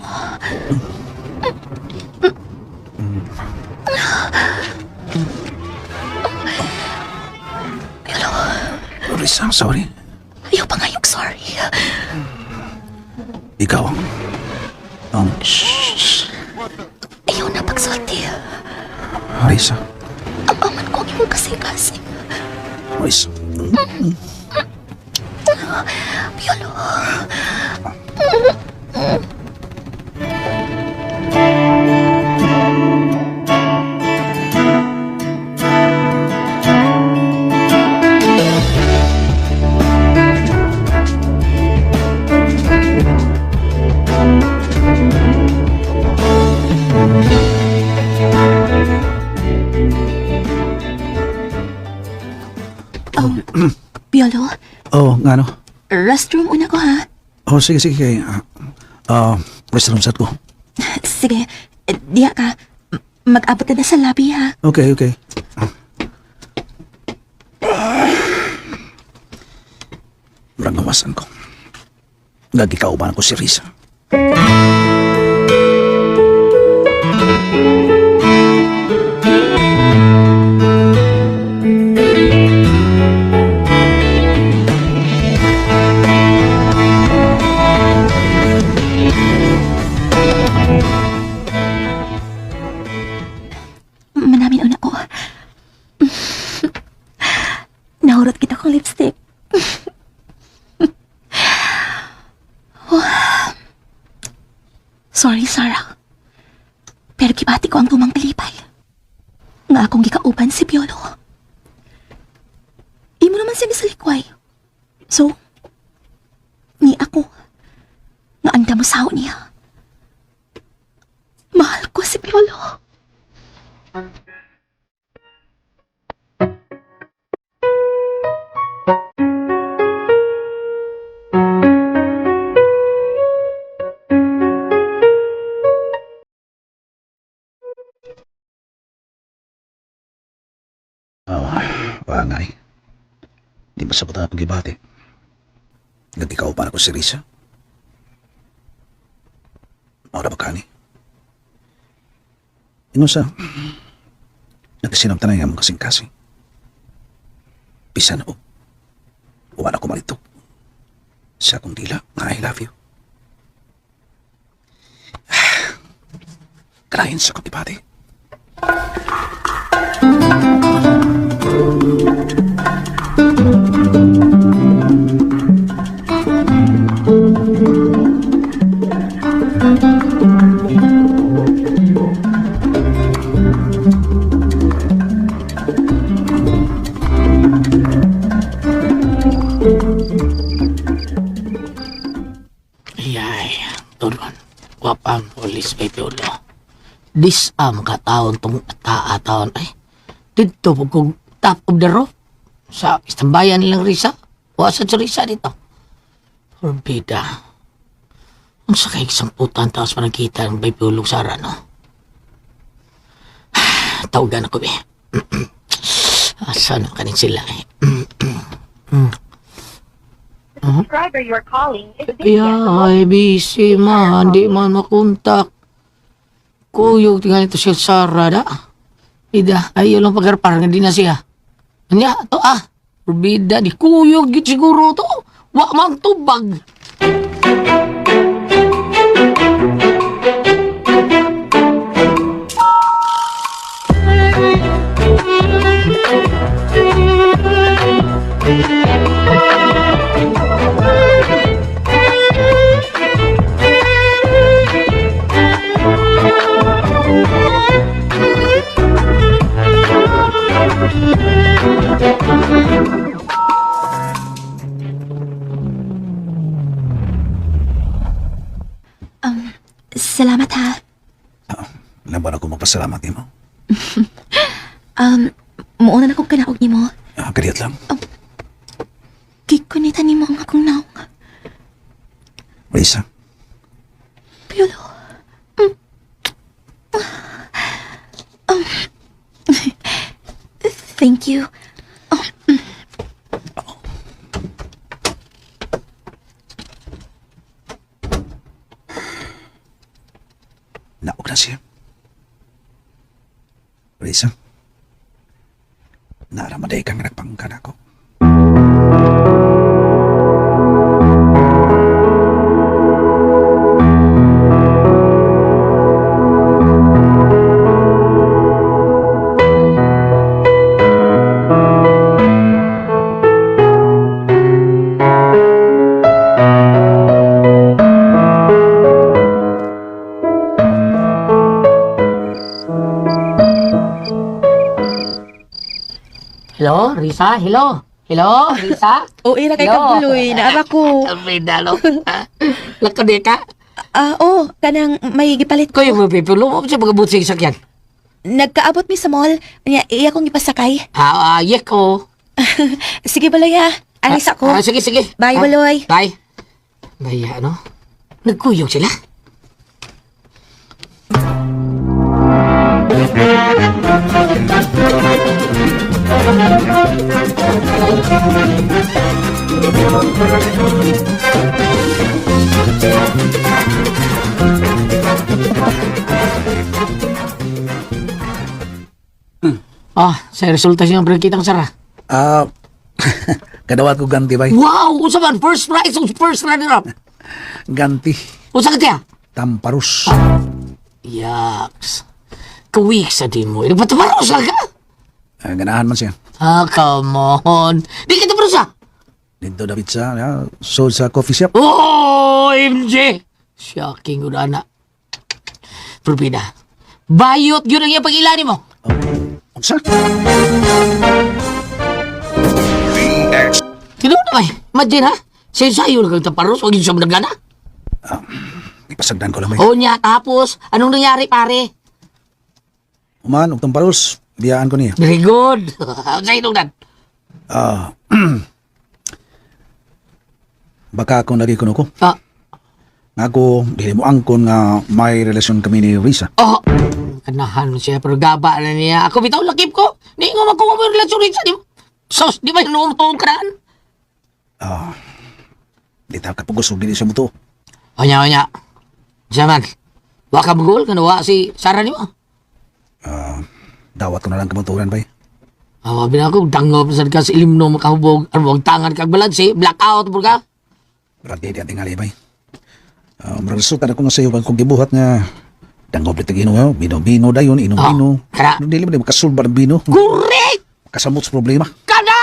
Piolo. Risa, sorry. Ayaw pa ngayok, sorry. Ikaw ang... Ang... Shh. Ayaw na pagsulti. Risa. Ang aman ko ang imong kasing-kasing. Risa. Piolo. Piolo, Oh, nga no? restroom una ko ha. Oh, sige, sige. Kay, restroom sat ko. Sige, diya ka. Mag-abot ka na sa lobby ha. Okay. Murang nawasan ko. Nagikauban ko si Risa. Manamin una ko. Nahurot kita kong lipstick. Oh. Sorry, Sarah. Pero gibati ko ang tumang kalipay. Nga akong gikauban si Piolo. Imo naman siya misalikway. So, ni ako. Nga anda mo sao niya. Mahal ko si Piolo. Oh, wangay. Di ba sabot akong gibati? Nagikauban ako si Risa. Maura ba kani? Ingon sa, nagkasinamtan na nga mong kasing-kasing. Bisan o, uwan ako malito. Sa akong dila, nga I love you. Karahin sa akong gibati. Ayay, turon. Wapang polis may piulo. Disam ka taon tong taa taon ay. Dito po kong top of the roof. Sa istambayan nilang Risa. Wasa sa Risa dito. Forbida. Ang sakay samputan taas pa nakita ng may piulog sara, no? Tawagan ako eh. Asa na kanin sila eh. Subscriber you are calling is Yeah, ay busy man. Di man makontak. Kuyog, tingnan ito siya Sara da. Ida, ayaw lang pagarpar, nga di na siya. Anya, to ah. Bida, di kuyog, gid siguro to. Wa man tubag. Salamat ha. Laban ako magpasalamat nimo. Muuna na kong kanaog nimo. Ah, kadiyot lang. Gikunitan nimo ang akong naong. Risa, Piolo. Thank you. Naog na siya. Risa, naramaday kang nagpangkan ako. Hello, Risa? Hello? Hello, Risa? Oo, ira kay Hello. Kabuloy. Naara ko. Bida, no? Lakad di ka? Ah, oh, kanang may gipalit ko. Kuya mo, pipulo mo siya pagkabot sa sakyan. Nagkaabot mi sa mall. Nya, iya kong ipasakay. Ah, ah, yek ko. Sige, baloy ha. Alis ako. Ah, sige, sige. Bye, Ah, Baloy. Bye. Bye, ano? Nagkuyog sila. Ah, sa resulta siyang kitang sara. Ah, kadawat ko ganti bay. Wow! Usa man, first prize o first runner-up. Ganti. Usa ka tiya? Tamparus. Yaks. Kawik sa din mo. Nagpataparos lang ka? Ah, ganahan man siya. Ah, come on. Di kita parusa. Dito David sa, ya, so sa coffee shop. Oh, MJ! Shocking ko na. Propina. Bayot yun ang iyang pag-ilani mo. Unsa? DX Tinuod na ba? Imagine ha? Sa sayo na kang taparos, huwag yun siya managana. Ipasagdan ko lang bay. O niya, tapos, anong nangyari pare? Uman, og tamparus. Biyaan ko niya. Very good. Sa inong Ah, baka ako lagi kuno ko. Ah. Nga ako, dili mo angkon nga may relasyon kami ni Risa. Oh, kanahan mo siya, pero gaba na niya. Ako bitaw, lakip ko. Di nga makuha mo yung relasyon rin sa di. Sos, di ba yung noong karaan? Ah, di ta kapugos og dili siya mo to. Onya, onya. Siya man, wa ka magul, kanawa si Sarah ni mo. Ah, dawat ko na lang kamuturan bay. Awa, binako, dangop sa ka sa ilimno makahubog, ano, ang tangan kag balanse, blackout, burga. Murag di ang tingali bay. Ah, murag resulta na ko nga sayo kung gibuhat nga dangob di tagino, bino-bino dayon, inom-bino. Oh, kana. Dili man di makasulbar ang bino. Correct! Kasamot sa problema. Kana!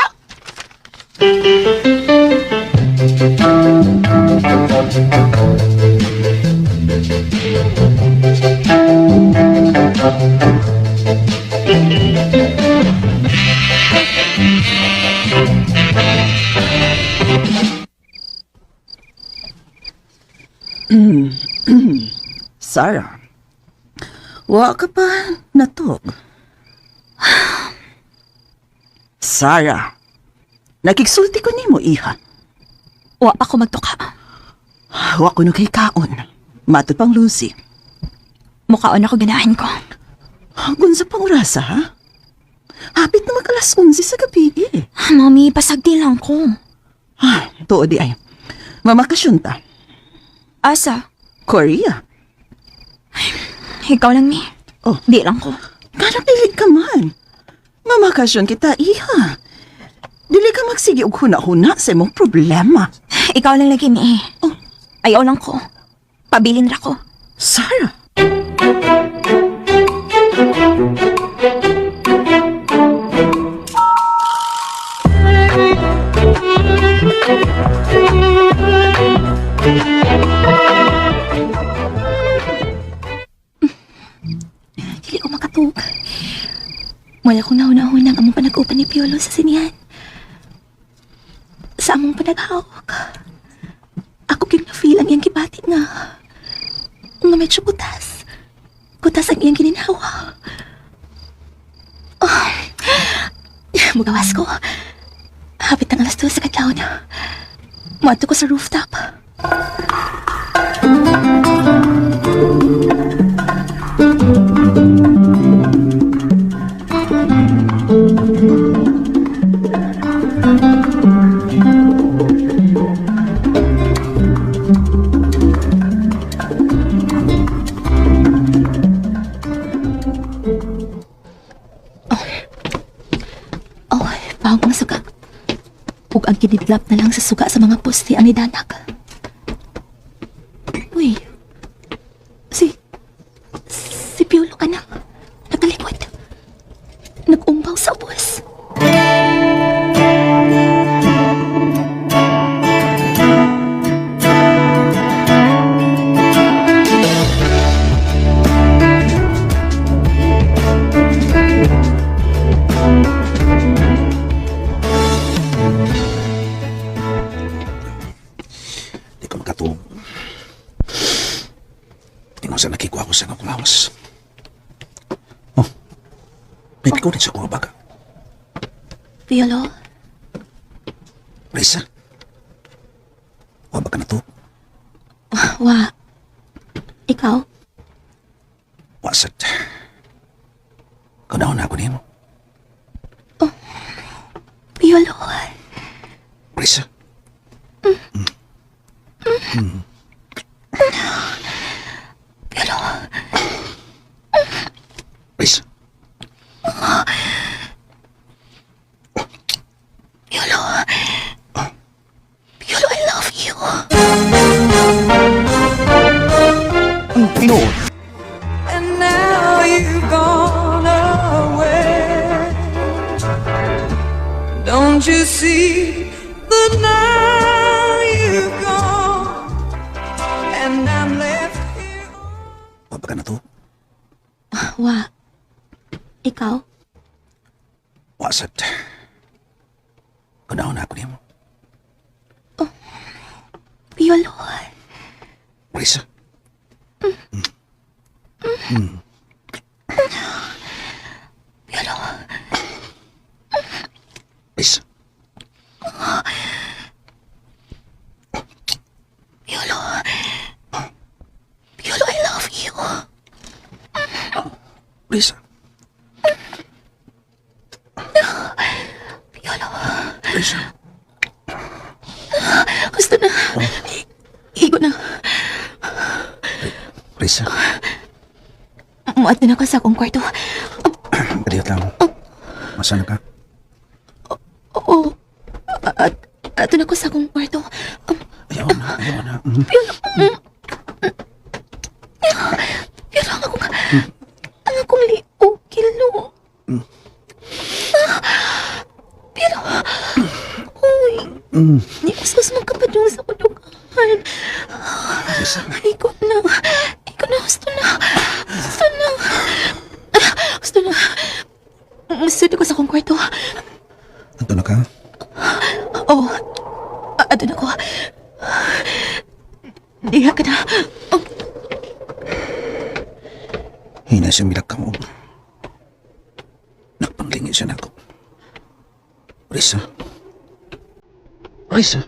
Sarah, wa ka pa natog. Sarah, nakigsulti ko nimo, iha. Wa pa ko magtuka. Wa ko no kay kaon. Matod pang Lucy. Mukhaon ako ganahan ko. Gunsa pang orasa, ha? Hapit na mag alas 11 sa gabi, eh. Mami, pasagdi lang ko. Ah, tuod di ay. Mamakasyon ta. Asa? Korea. Ikaw lang, mi. Oh. Di lang ko. Kanang dili ka man. Mamakasyon kita, iha. Dili ka magsige og huna-huna sa imong problema. Ikaw lang lagi, mi. Oh. Ayaw lang ko. Pabilin ra ko. Sarah. Dili ko makatug. Wala kong nahuna-hunang among panag-upan ni Piolo sa sinihan. Sa among panaghawak. Ako king na-feel ang iyang gibati nga. Nga medyo kutas. Kutas ang iyang gininhawa. Oh, mugawas ko. Hapit ang alas 2 sa kadlawon. Muadto ko sa rooftop. Oh, pawag mga suga. Ug ang kinidlap na lang sa suga sa mga poste ang nidanak. Uy, si... Si Piolo ka na. Nagtalikod. Nag-umbaw sa ubos. Di ko makatulog. Ingon sa nakikuha ko sa akong lawas. Oh, may pikunin sa akong baga. Piolo, Risa. Wa ba ka na to? Wa. Ikaw? Wa sad. Kanahon na ako nimo. Piolo. Risa. Piolo. Risa. Piolo. Piolo, I love you. Ang tinuod. And now you've gone away. Don't you see that now you've gone and I'm left here? Wa ba ka na to? Wa. Ikaw? Wa sad. Kanahon na ako nimo. Piolo. Risa. Piolo. Risa. Piolo. Piolo, I love you. Risa. Piolo. Risa. Gusto na. Igo na. Risa. Muadto na ko sa akong kwarto. Kadiyot lang. Masa na ka? Oo. At, ato na ko sa akong kwarto. Ayaw na, ayaw na. Piolo. Piolo, ang akong liog, kilo. Piolo. Uy. Ni usas mo ka pa dun sa kulugan. Risa. Ikaw na. Ikaw na. Gusto na. Gusto na. Gusto na. Musud ko sa akong kwarto. Adto na ka? Oo. Adto na ko. Diha ka na. Oh, Hina siya milak mo. Nagpanglingi siya nako. Risa. Risa.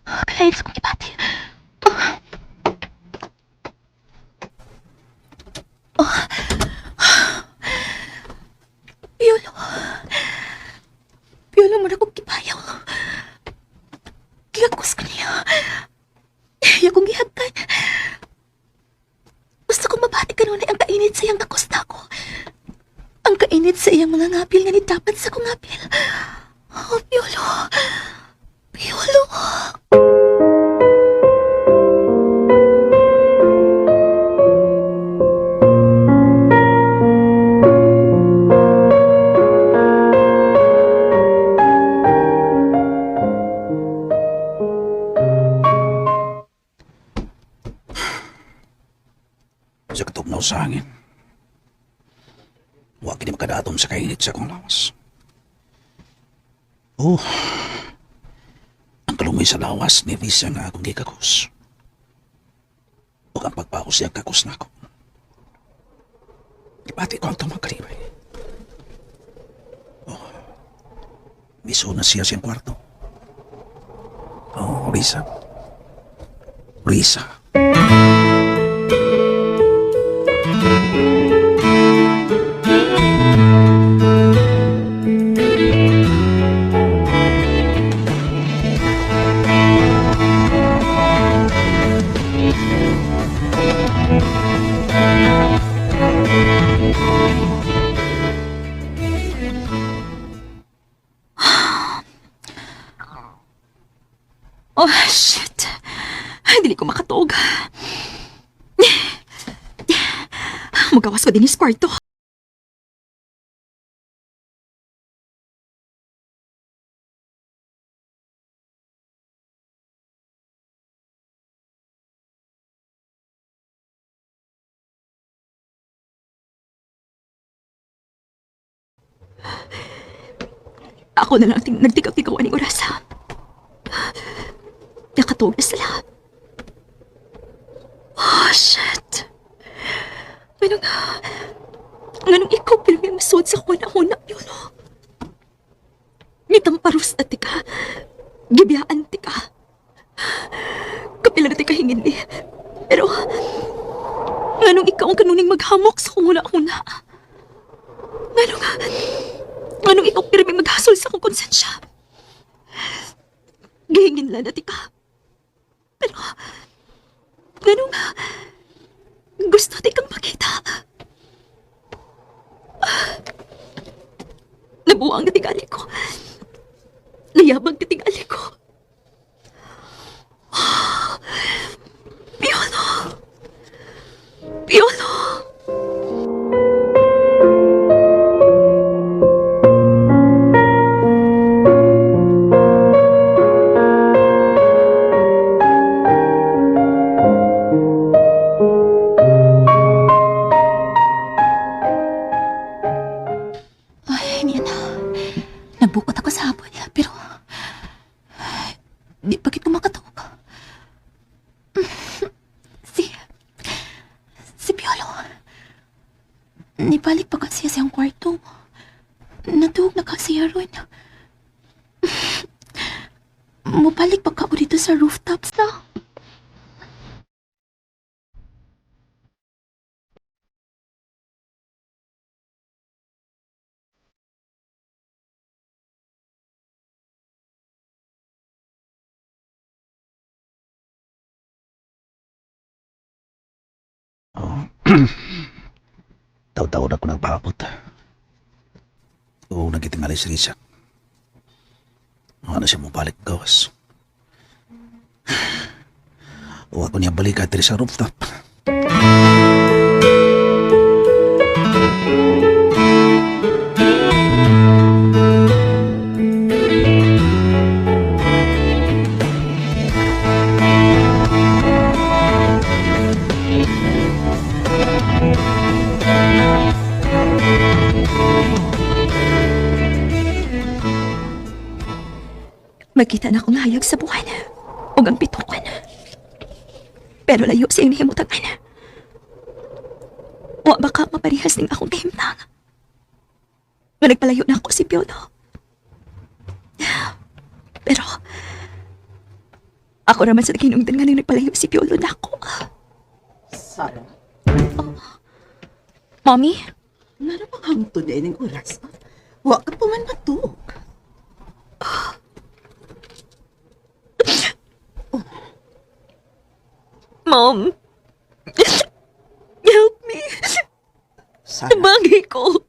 Kalain sa kong gibati. Oh. Oh. Piolo. Piolo mo na kong gibayaw. Giyakos ko niya. Iya kong gihagkan. Gusto kong mabati kanunay ang kainit sa iyang kakos nako. Ang kainit sa iyang mga ngapil nga ni dapat sa kong ngapil. Oh, Piolo. Piolo. Sa katugnaw sa hangin. Wa kini makadatom sa kainit sa akong lawas. Oh, ang kalumoy sa lawas ni Risa nga akong gikakos. Ug ang pagpaos siyang kakos nako. Gibati ko ang tumang kalibay. Oh, miso na siya siyang kwarto. Oh, Risa. Risa. Oh, shit. Ay, dili ko makatuog. Magawas ko din sa kwarto. Ako na lang nagtigaw-tigaw aning orasa. Nakatuog na sila. Oh, shit. Nganong ikaw pirmi masuod sa kuna-huna, Piolo? Ngitamparos na tika. Gibiyaan tika. Kapila na tika hingin ni. Pero, nganong ikaw ang kanuning maghamok sa kung huna-huna? Nganong ikaw pirmi maghasol sa akong konsensya? Gihingin lang na tika. Pero, nganong gusto ti kang makita? Nabuang na tingali ko. Nayabang na tingali ko. Piolo! Piolo! Ay, niya na. Nabukot ako sa habol, pero di bakit ko makatawag. Si Piolo. Nibalik pa kasi siya sa iyang kwarto. Natuog na kasi siya ron. Mubalik pa ka ko dito sa rooftop sa. Oh. Taw-taw na ko nagpaabot. Oo, nagkitingali si Risa. Ano siya mo balik gawas. O ako niya balik at sa rooftop. Magkita na akong hayag sa buwan. O ang bitukan. Pero layo sa iyong nahimutagan. Wa baka maparihas ning akong kahimtang. Nga nagpalayo na ako si Piolo. Pero, ako naman sa naginungdan nga nang nagpalayo si Piolo na ako. Sarah, Mommy? Ngano bang hangtod na ining oras? Wa ka pa man matuog. Mom! Help me! Sarah, Bagay ko!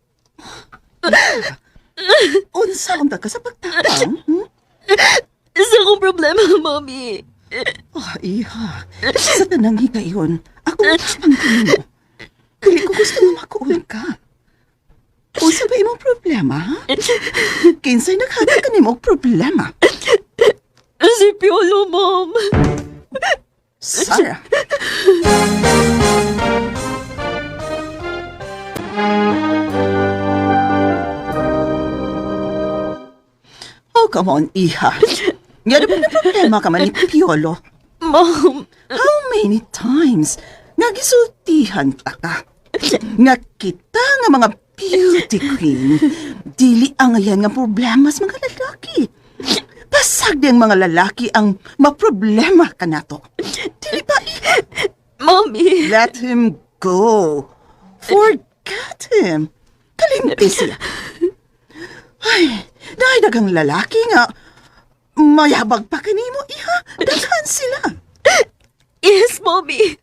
Unsa unta ka sa pagtabang? Hmm? Isa akong problema, Mommy. Oh, iha. Sa tanang higayon, ako ang kanimo. Dili ko gusto nga makuol ka. Unsa ba imong problema, ha? Kinsay naghatag kanimo og problema? Si Piolo, Mom. Sarah. Oh, come on, iha. Nga ba na problema ka man ni Piolo? Mom. How many times nga gisultihan ta ka? Nga kita nga mga beauty queen, dili ang ayan nga problema sa mga lalaki. Pasag di ang mga lalaki ang maproblema ka nato. Dili ba, iha? Mommy. Let him go. Forget him. Kalimti siya. Ay, dahil daghang lalaki nga, mayabag pa kanimo, iha. Daghan sila. Yes, Mommy.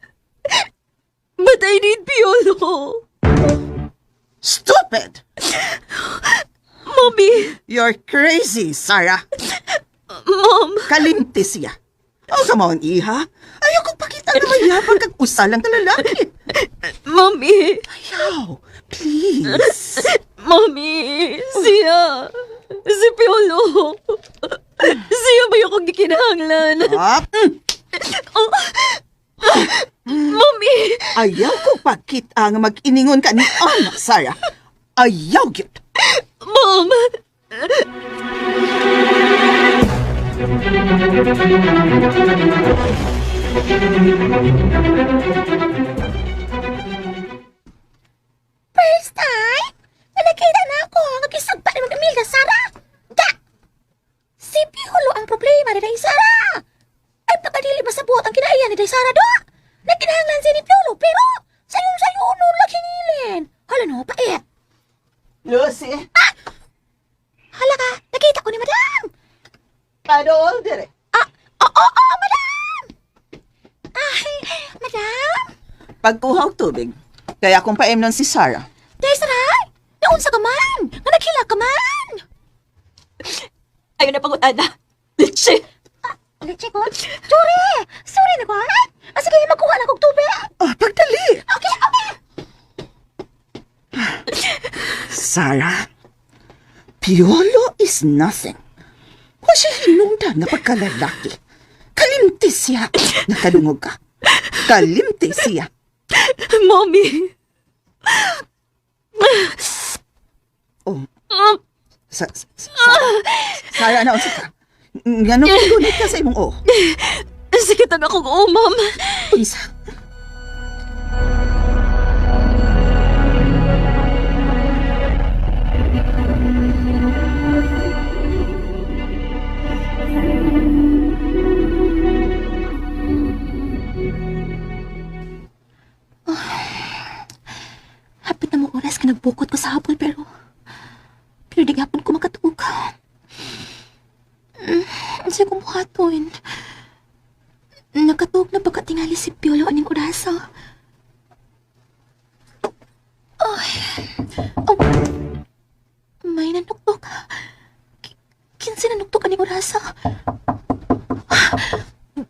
But I need Piolo. Stupid! Mommy. You're crazy, Sarah. Mom. Kalimti siya. Oh, come on, iha. Ayaw kong pakita na mayabang kag usalang ka lalaki. Mommy. Ayaw. Please. Mommy. Siya. Si Piolo. Siya ba yung kong gikinahanglan? Ah, Oh. Mommy. Ayaw ko pakita nga mag-iningon ka ni Ana, Sarah. Ayaw gyud. Mom. First time, na nakita na ako nga gisugpa ni Ma'am Imelda Sara. Da! Si Piolo ang problema ni Day Sara. Ay pagkadili ba sa buot ang kinaiyan ni Day Sara do? Nagkinahanglan siya ni Piolo pero sayon-sayon nun lagi nilin. Hala no, pait. Lucy, Ah! Hala ka, nakita ko ni Madam. padol dire. Ah, oo, oo, Madam! Ay, Madam! Pagkuha og tubig. Kaya akong paimnon si Sarah. Day Sara, naunsa ka man? Nga naghila ka man? Ayaw na pangutana. Leche. Leche ko? Sorry! Sorry na ko, ha? Ah, sige, magkuha na kog tubig. Oh, pagdali. Okay. Sarah, Piolo is nothing. Wa siya hinungdan nga pagkalalaki. Kalimti siya. Nakadungog ka. Kalimti siya. Mommy. Oh. Sarah, Sarah, naunsa ka? Nga nung gunit ka sa imong oh. Sakit ang akong oh, ma'am. Unsa? Hapit na mo oras ka nagbukot ko sa hapon pero... Pero di gapon ko makatuog. Ang siya kumuhaton. Nakatuog na pagkatingali si Piolo aning orasa. Ay. Oh. May nanuktok. Kinsa nanuktok aning orasa?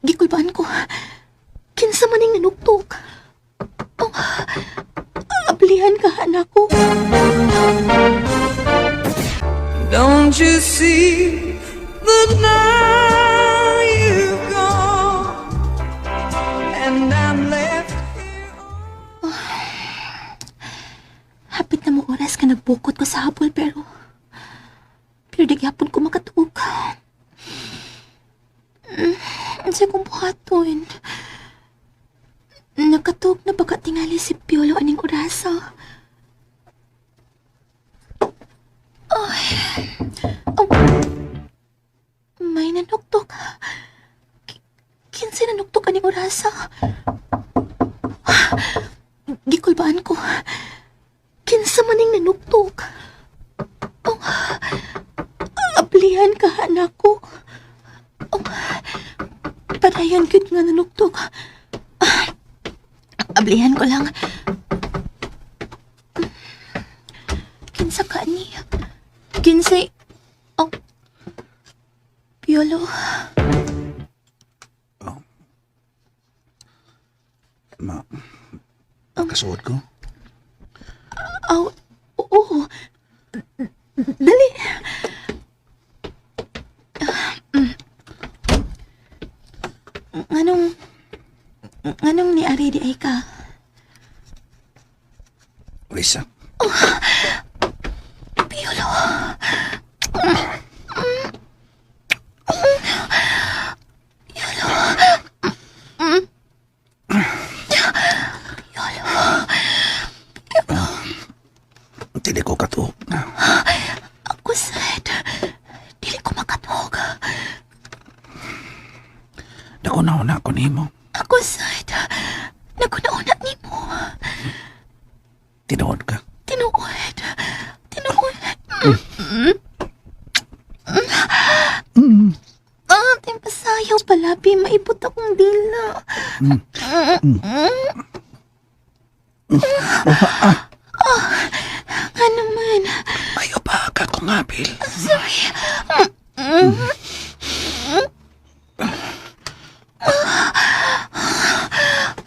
Gikulbaan ko. Kinsa maning nanuktok? Oh. Ablihan ka, anak ko. Don't you see that now you've gone and I'm left here? Hapit na mo oras ka nagbukot ko sa habol pero... Pero di gyapon ko makatuog. Ang siya kong buhaton. Nakatuog na baka tingali si Piolo aning orasa. Ay. Oh. May nanuktok. Kinsa nanuktok aning orasa? Gikulbaan ko. Kinsa maning nanuktok. Oh, ablihan ka, anak ko. Oh, padayon gyud nga nanuktok. Ah, ablihan ko lang. Kinsa ka ni? Kinsay... Oh, Piolo. Ma, kasuot ko. Aw, oo. Dali. Nganong... Nganong ni Ari di ay ka? Lisa, Piolo. dili ko katuok. Ako sad. Dili ko makatuog. Dako na una ko nimo. Ako sad. Naguna-una nimo. Tinuod ka. Tinuod. Tinuod. Ah, timpasayaw palabi. Maipot akong dila. Ah, nga naman. Ayo pa ka kong apil. Sorry.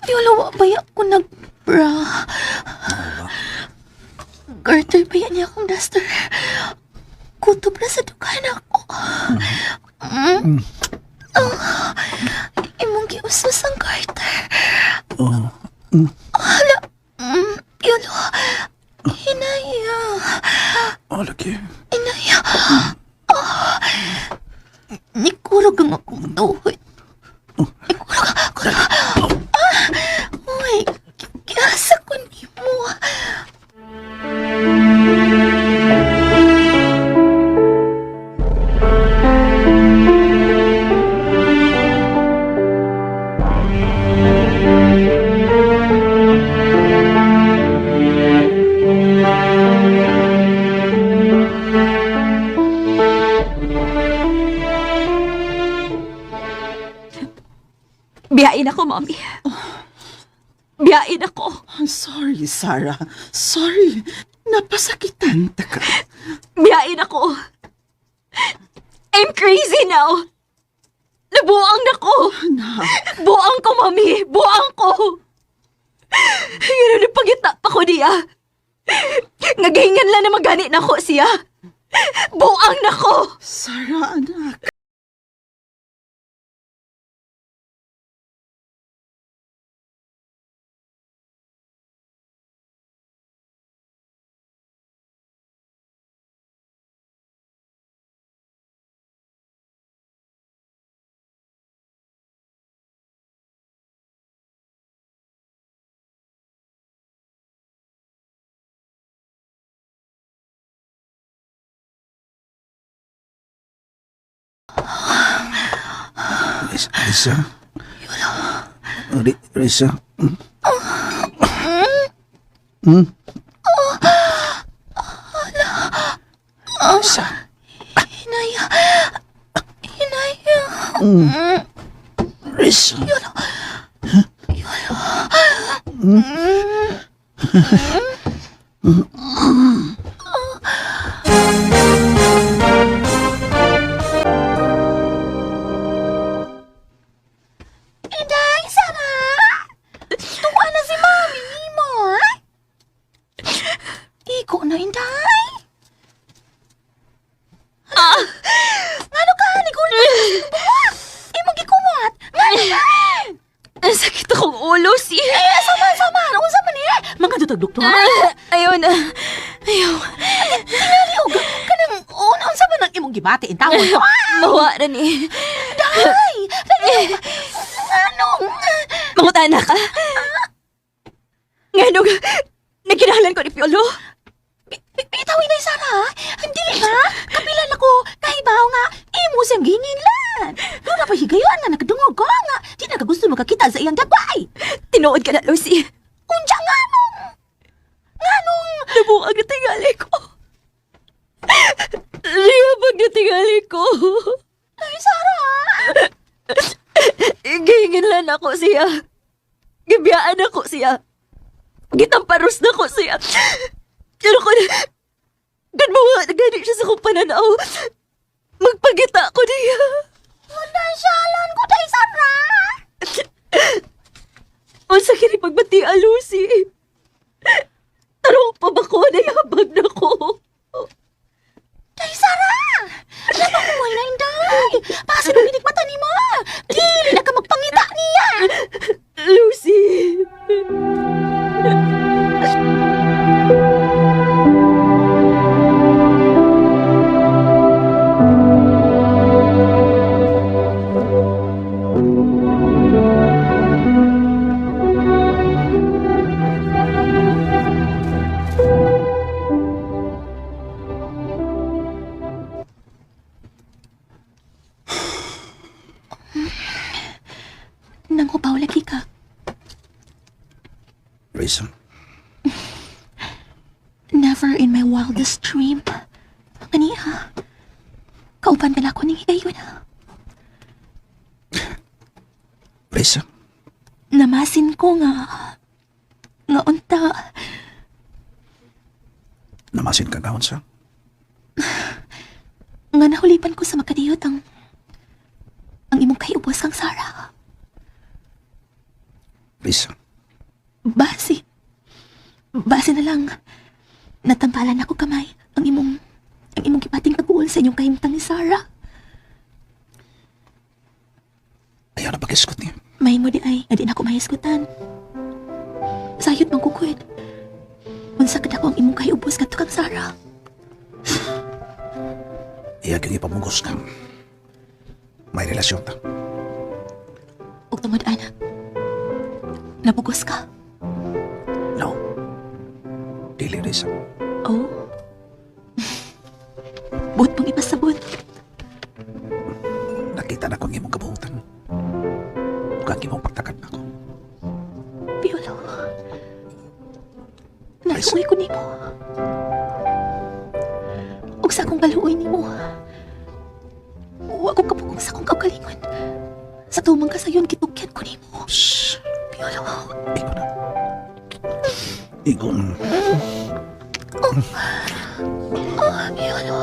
Piolo, wa ba ko nag-bra? Garter ba yan niya akong duster? Kutob na sa dughan ako. Mm. Ah, imong giusos ang garter. Oh. Hala, Piolo, hinaya. Oh, lagi. Inaya. Biyain ako, Mommy. Biyain ako. I'm sorry, Sarah. Sorry. Napasakitan ta ka. Biyain ako. I'm crazy now. Nabuang na ko. Anak. Buang ko, Mami. Buang ko. Ngayon, nagpagita pa ko niya. Nagahingan lang na magani na ko siya. Buang na ko. Sarah, anak. Risa? Risa? Hmm? Hmm? Risa? Hinaya. Hinaya. Mm. Risa? Mm. Inday, Sara! Tuwa na si Mami mo, ha? Iko na, Inday. Ah! Ngano ka? Nigulo ka sa buwak! Imong gikumat! Ngano ka? Ang sakit akong ulo, si. Eh, sama, sama! Unsa man eh? Mga dutag doktor. Ayaw na. Ayaw. Tingali og kanang unsa man ang imong gibati in tawon? Mawa na ni. Day! Dali! Ngano? Mangutana ka. Nganong, nagkinahalan ko ni Piolo. Bitaw inay Sara, dili ba? Kapilan ako, kahibaw nga, imo siyang gihinginlan. Doon na pa higayon nga nakadungog ko nga, di na ka gusto makakita sa iyang dagway. Tinuod ka na, Lucy. Unsa nga nung? Nga nung? Nabuang na tingali ko. Liyabag na tingali ko. Ay, Sara! Gihinginlan ako siya. Gibiyaan ako siya. Gitamparos na ko siya. Pero kung mawa na gani siya sa kong pananaw, magpagita ko niya. Wala siya, ko day, Sara! Unsa kini pagbati, Lucy? Tarong pa ba ko? Nayabag na ko. Day, Sara! Napakuhay na, Inday! Pasin ang ginikmata ni mo! Dili na ka magpangita niya! Lucy! Nanghupaw lagi ka. Risa? Never in my wildest dream. Kaniya, kauban ka na ako ning higayon. Risa? Namasin ko nga, nga unta, Namasin ka gaon sa? nga nahulipan ko sa makadiyot ang imong kaiubos kang Sarah. Risa? Base. Base na lang. Natampalan ako kamay ang imong gipating kaguol sa inyong kahimtang ni Sarah. Ayaw na pag-iskot niya. May mo di ay nga di na ako mahisgutan. Sayot man kukuit. Unsa kad ako ang imong kahiubos kadto kang Sarah. Iya kang ipamugos ka. May relasyon ta. Ug tungod ana, nabugos ka. No. Dili, Risa. Oh. Buot mong ipasabot. Nakita na ko ang imong kabuhutan. Ug ang imong pagtakad nako. Naluoy ko nimo. Ug sa akong kaluoy nimo. Wa ko kapugong sa akong kaugalingon. Sa tumang kasayon kitugyan ko nimo. Shh. Piolo. Ikaw na. Ikaw na. Oh, Piolo.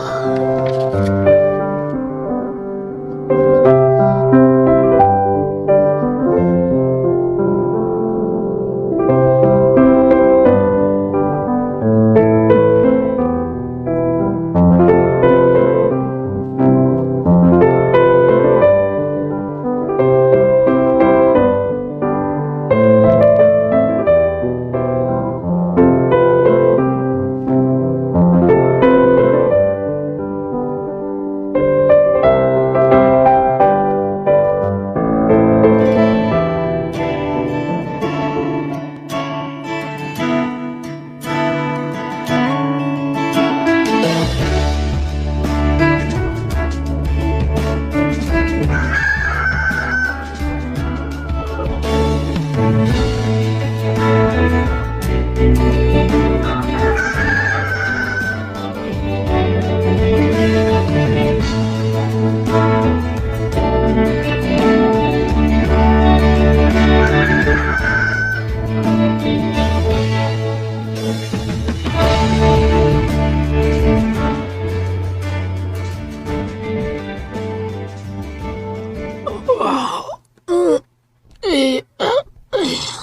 Eh,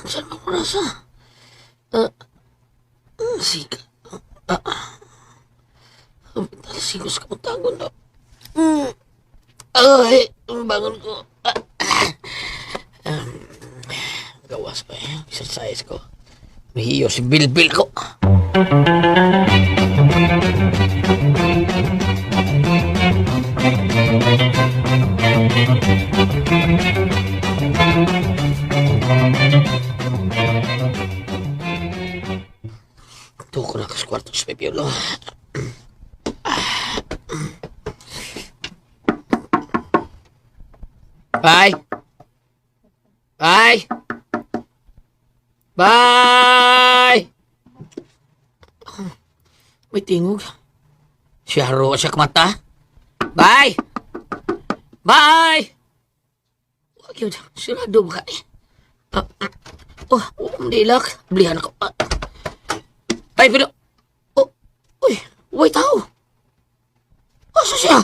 saan ba ko nasa? Sika. Tasigos ka mong na. Ay, ang bangon ko. Gawas pa eh. Exercise ko. Mihiyo si Bilbil ko. Tuko na kas kwarto sa Pipiolo. Bye! Bye! Bye! May tingog. Siya ro siya kumata. Bye! Bye! Wag yun. Sirado ba ka eh? Ah, ah. Oh, hindi lak. Blihan ako. Ah. Ay, pero... Oh, uy, way tao. Asa siya?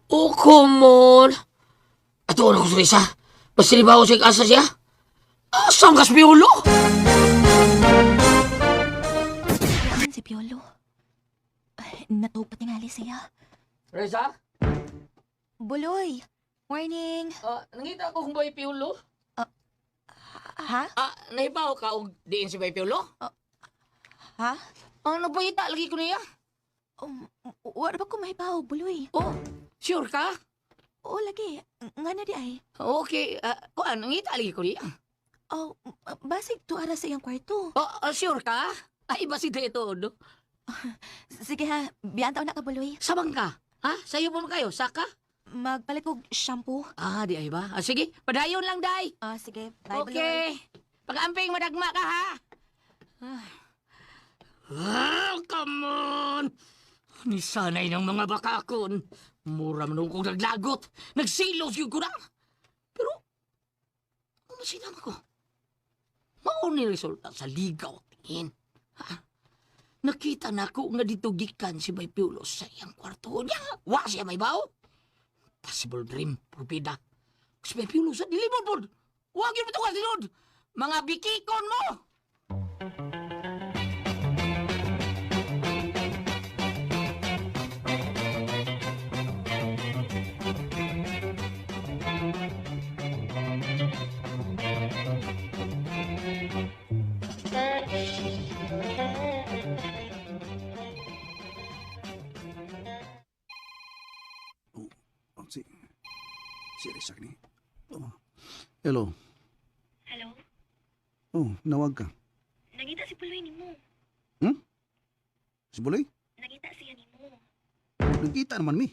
Oh, come on. Ato na ko sa isa. Basilibaw siya asa siya. Asam kas piulo? Aman si Piolo. Ay, Natug pa tingali siya. Reza? Buloy. Morning. Nangita ko kung bay piulo. Ha? Ah, nahibaw ka og diin si bay piulo? Ha? Ang nagpahita lagi ko niya. Wala ba ko mahibaw, Buloy? Oh, sure ka? Oo, lagi. Nga na di ay. Okay, kuan, nangita lagi ko niya. Oh, basig tuara sa iyang kwarto. Oh, sure ka? Ay, basig na ito, no? Sige ha, biyan taon na ka, Buloy. Sabang ka? Ha? Sayo pa man kayo? Saka? Magpalit kog shampoo. Ah, di ay ba? Ah, sige, padayon lang, day. Ah, sige. Bye, Buloy. Okay. Pag-amping, madagma ka, ha? Ah, come on! Nisanay ng mga bakakon. Mura man kong naglagot. Nagsilos yun ko na. Pero, masinama ko. Mao ni resulta sa ligaw tingin. Ha? Nakita na ako nga dito gikan si Bay Piulo sa iyang kwarto niya. Wa siya may bao. Possible dream, purpida. Si Bay Piulo sa dilimod pod. Wa gyud mo sinod. Mga bikikon mo! Oh, si... Si Risa ni. Oh. Hello. Hello? Oh, nawag ka. Nangita si Puloy nimo. Si Buloy? Nangita siya nimo. Nagkita naman mi.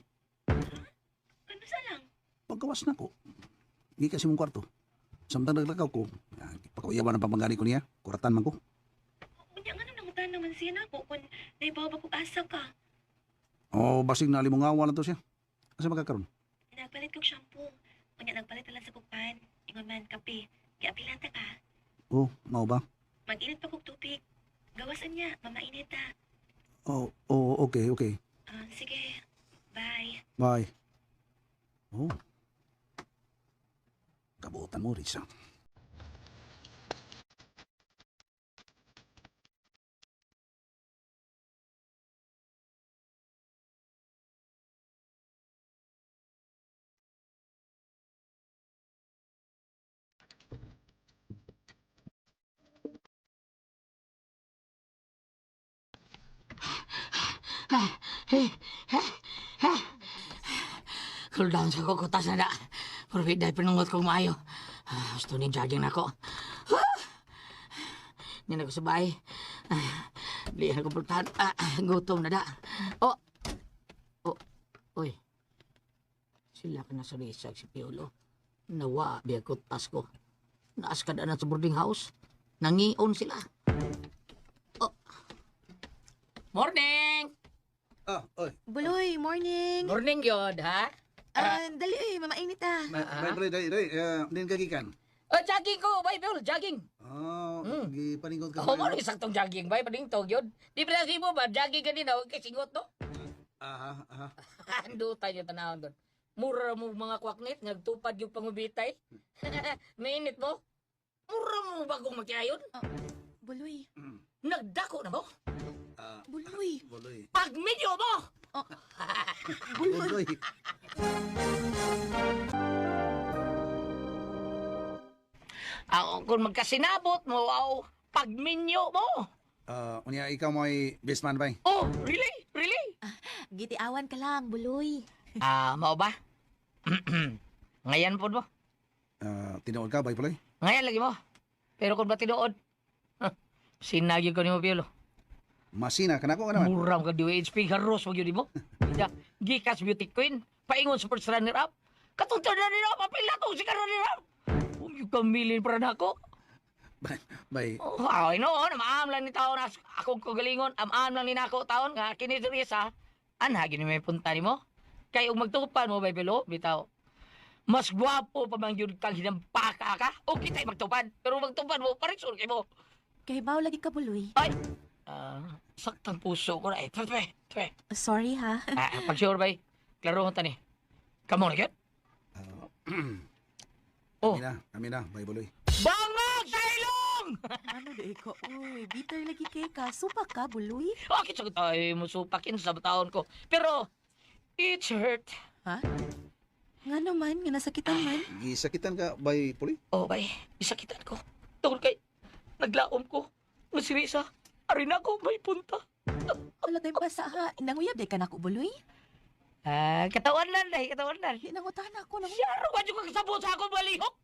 Kano sa lang? Pagkawas na ko. Hindi kasi mong kwarto. Samtang naglakaw ko, pakauyawan ang pamangani ko niya. Kuratan man ko. Unya nga nang siya nako kung naibaw ba kung asa ka. Oh, basig na limungawa na to siya. Asa magkakaroon? Nagpalit kog shampoo. Unya nagpalit na lang sa kugpan. Ingon man kape. Kaya apilanta ka. Oh, mao ba? Mag-init pa kog tubig. Gawasan niya, mamainit ta. Oh, oh, okay, okay. Ah, sige. Bye. Bye. Oh. Kabuotan mo, Risa. Cool down sa kukutas na da. Pero dahil pinungot kong maayo. Ah, gusto ni jogging na ako. Ah! Hindi na ko sa bahay. Ah, Lihan ko pultahan. Ah, ah, gutom na da. Oh! Oh! Uy. Sila ka na sa risag si Piolo. Nawa, biya ko tas ko. Naas ka na sa boarding house. Nangion sila. Oh! Morning! Ah, oy. Buloy, morning. Morning yun, ha? Ah, dali eh, mamainit ah. Bay, bay, day, day. Din kagikan. Oh, jogging ko, bay, Piolo, jogging. Oh, gipaningot ka. Ako mo rin saktong jogging, bay, paningtog yun. Di ba mo ba, jogging ka din, huwag kay singot, no? Aha, aha. Ando tayo tanawon doon. Mura mo mga kwaknit, nagtupad yung pangubitay. Mainit mo? Mura mo bagong magkayon? Buloy, Nagdako na mo? buloy. Buloy. Pag medyo mo! Buloy. Ako, kung magkasinabot mo, aw, pagminyo mo! Ah, unya ikaw mo ay best man bay. Oh, really? Really? Gitiawan ka lang, buloy. Ah, mao ba? Ngayon po mo? Ah, tinuod ka bay Buloy. Ngayon lagi mo. Pero kung ba tinuod? Huh, sinagi ko ni mo, Piolo. Masina ka na ko naman. Mura ka DWHP, haros wag yun mo. Ida, Gikas Beauty Queen, paingon sa first runner up. Katong third runner up, apil na tong second runner up. Yung kamilin para na ako. Bay, bay. Oh, ay no, namaam lang ni taon akong kagalingon, amaam lang ni nako taon nga kini diri sa anha gini may punta nimo. Kay ug magtupan mo bay pilo bitaw. Mas gwapo pa man yun kang hinampaka ka. O kita'y magtupan. Pero magtupan mo, parisol kay mo. Kay baw lagi ka, buloy. Ay! Ah, saktang puso ko na eh. Twe, twe, twe. Sorry ha. Ah, pag sure bay, klaro mo tani. Kamo na yun? Oh. Kami na, bay Buloy. Bangag sa ilong! Ano di ko? Uy, bitter lagi kay ka. Supa ka, buloy. Okay, sagot ay musupakin sa taon ko. Pero, it's hurt. Ha? Nga naman, nga nasakitan man. Gisakitan ka bay Buloy? Oh, bay, isakitan ko. Tungkol kay, naglaom ko. Masirisa, arin ako, may punta. Wala tayong basa ha. Nanguyab di ka na ko, buloy. Ah, katawan lang, dahil katawan lang. Di nangutahan ako. Nang... Siyaro, wadyo ka kasabot sa akong balihok?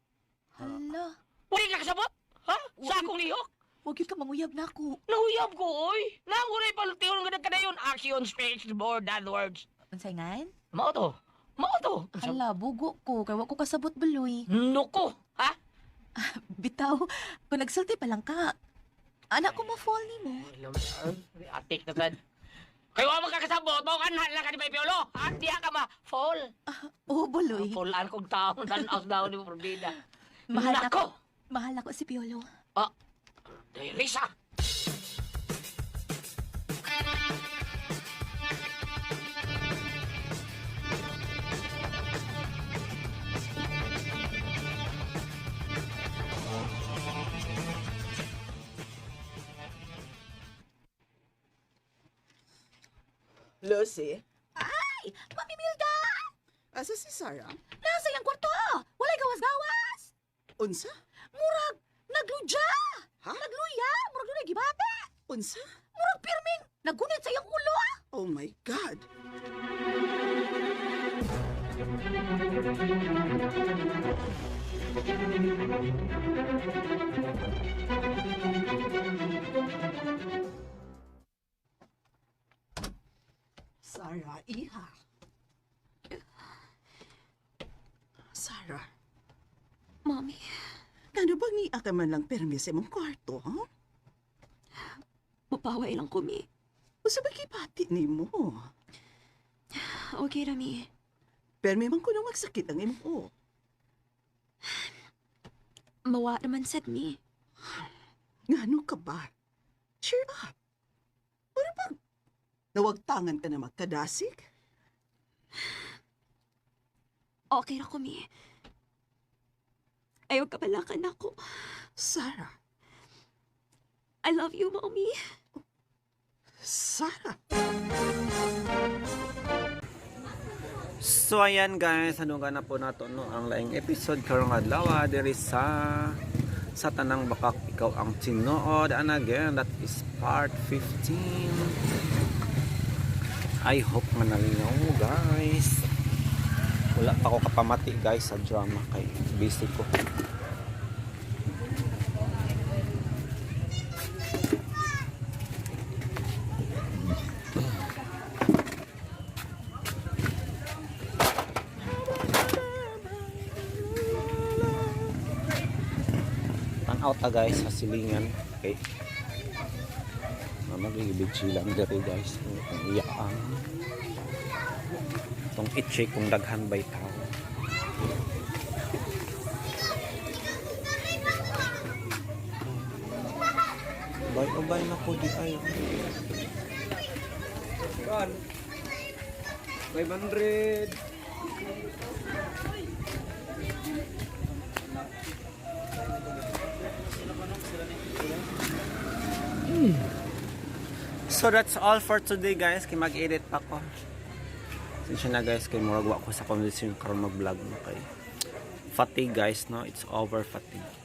Hala. Wala ka kasabot? Ha? Sa akong lihok? Huwag yun ka manguyab na ako. Nahuyab ko, oy! Nanguray palutiyon nga nagkadayon. Action speaks more than words. Unsay ngan? Mao to. Mao to. Hala, bugo ko. Kay wa ko kasabot, buloy. Nuko, ha? Bitaw, kung nagsulti pa lang ka, anak ko ma-fall ni mo. Atik na sad. Kayo wa magkakasabot, mao kanhan lang ka ni Bay Piolo. Ha? Diha ka ma fall. Oh, buloy. Fallan kong taon, tanaw daw ni mo probida. Mahal Nako! ako. Mahal ako si Piolo. Ah, Risa. Lucy, Ay! Mami Milda! asa si Sarah? Nasa iyang kwarto! Walay gawas-gawas! Unsa? Murag! Nagludya! Ha? Nagluya! Murag dunay gibata! Unsa? Murag pirming! Nagunit sa iyang ulo! ah! Oh my God! Sarah, iha. Sarah, Mami, kano bang niya ka man lang permis sa imong kwarto, ha? Mupaway lang ko, mi. Unsa ba gibati nimo? Okay ra, mi. Permi man kuno magsakit ang imong ulo. Mawa naman sad, mi. Ngano ka ba? Cheer up. Pero pag nawagtangan ka na magkadasig? Okay ra ko, mi. Ayaw ka balakan ako. Sarah. I love you, Mommy. Sarah. So ayan guys, ano na po nato, no, ang laing episode karong adlaw diri sa Tanang Bakak Ikaw ang Tinuod, and again, that is part 15. I hope nga nalingaw mo, guys. Wala pa ko kapamati, guys, sa drama kay busy ko. Tanaw ta, guys, sa silingan. Okay. Mama, gigibig lang diri, guys. Itong iyaan. Itong i-check kung daghan bay tao. Bay, oh, bay na ko di ay. Kan. 500. So that's all for today, guys. Kay mag-edit pa ko. Sensya na, guys, kay murag wa ko sa kondisyon karon mag-vlog, no, kay fatigue, guys, no. It's over fatigue.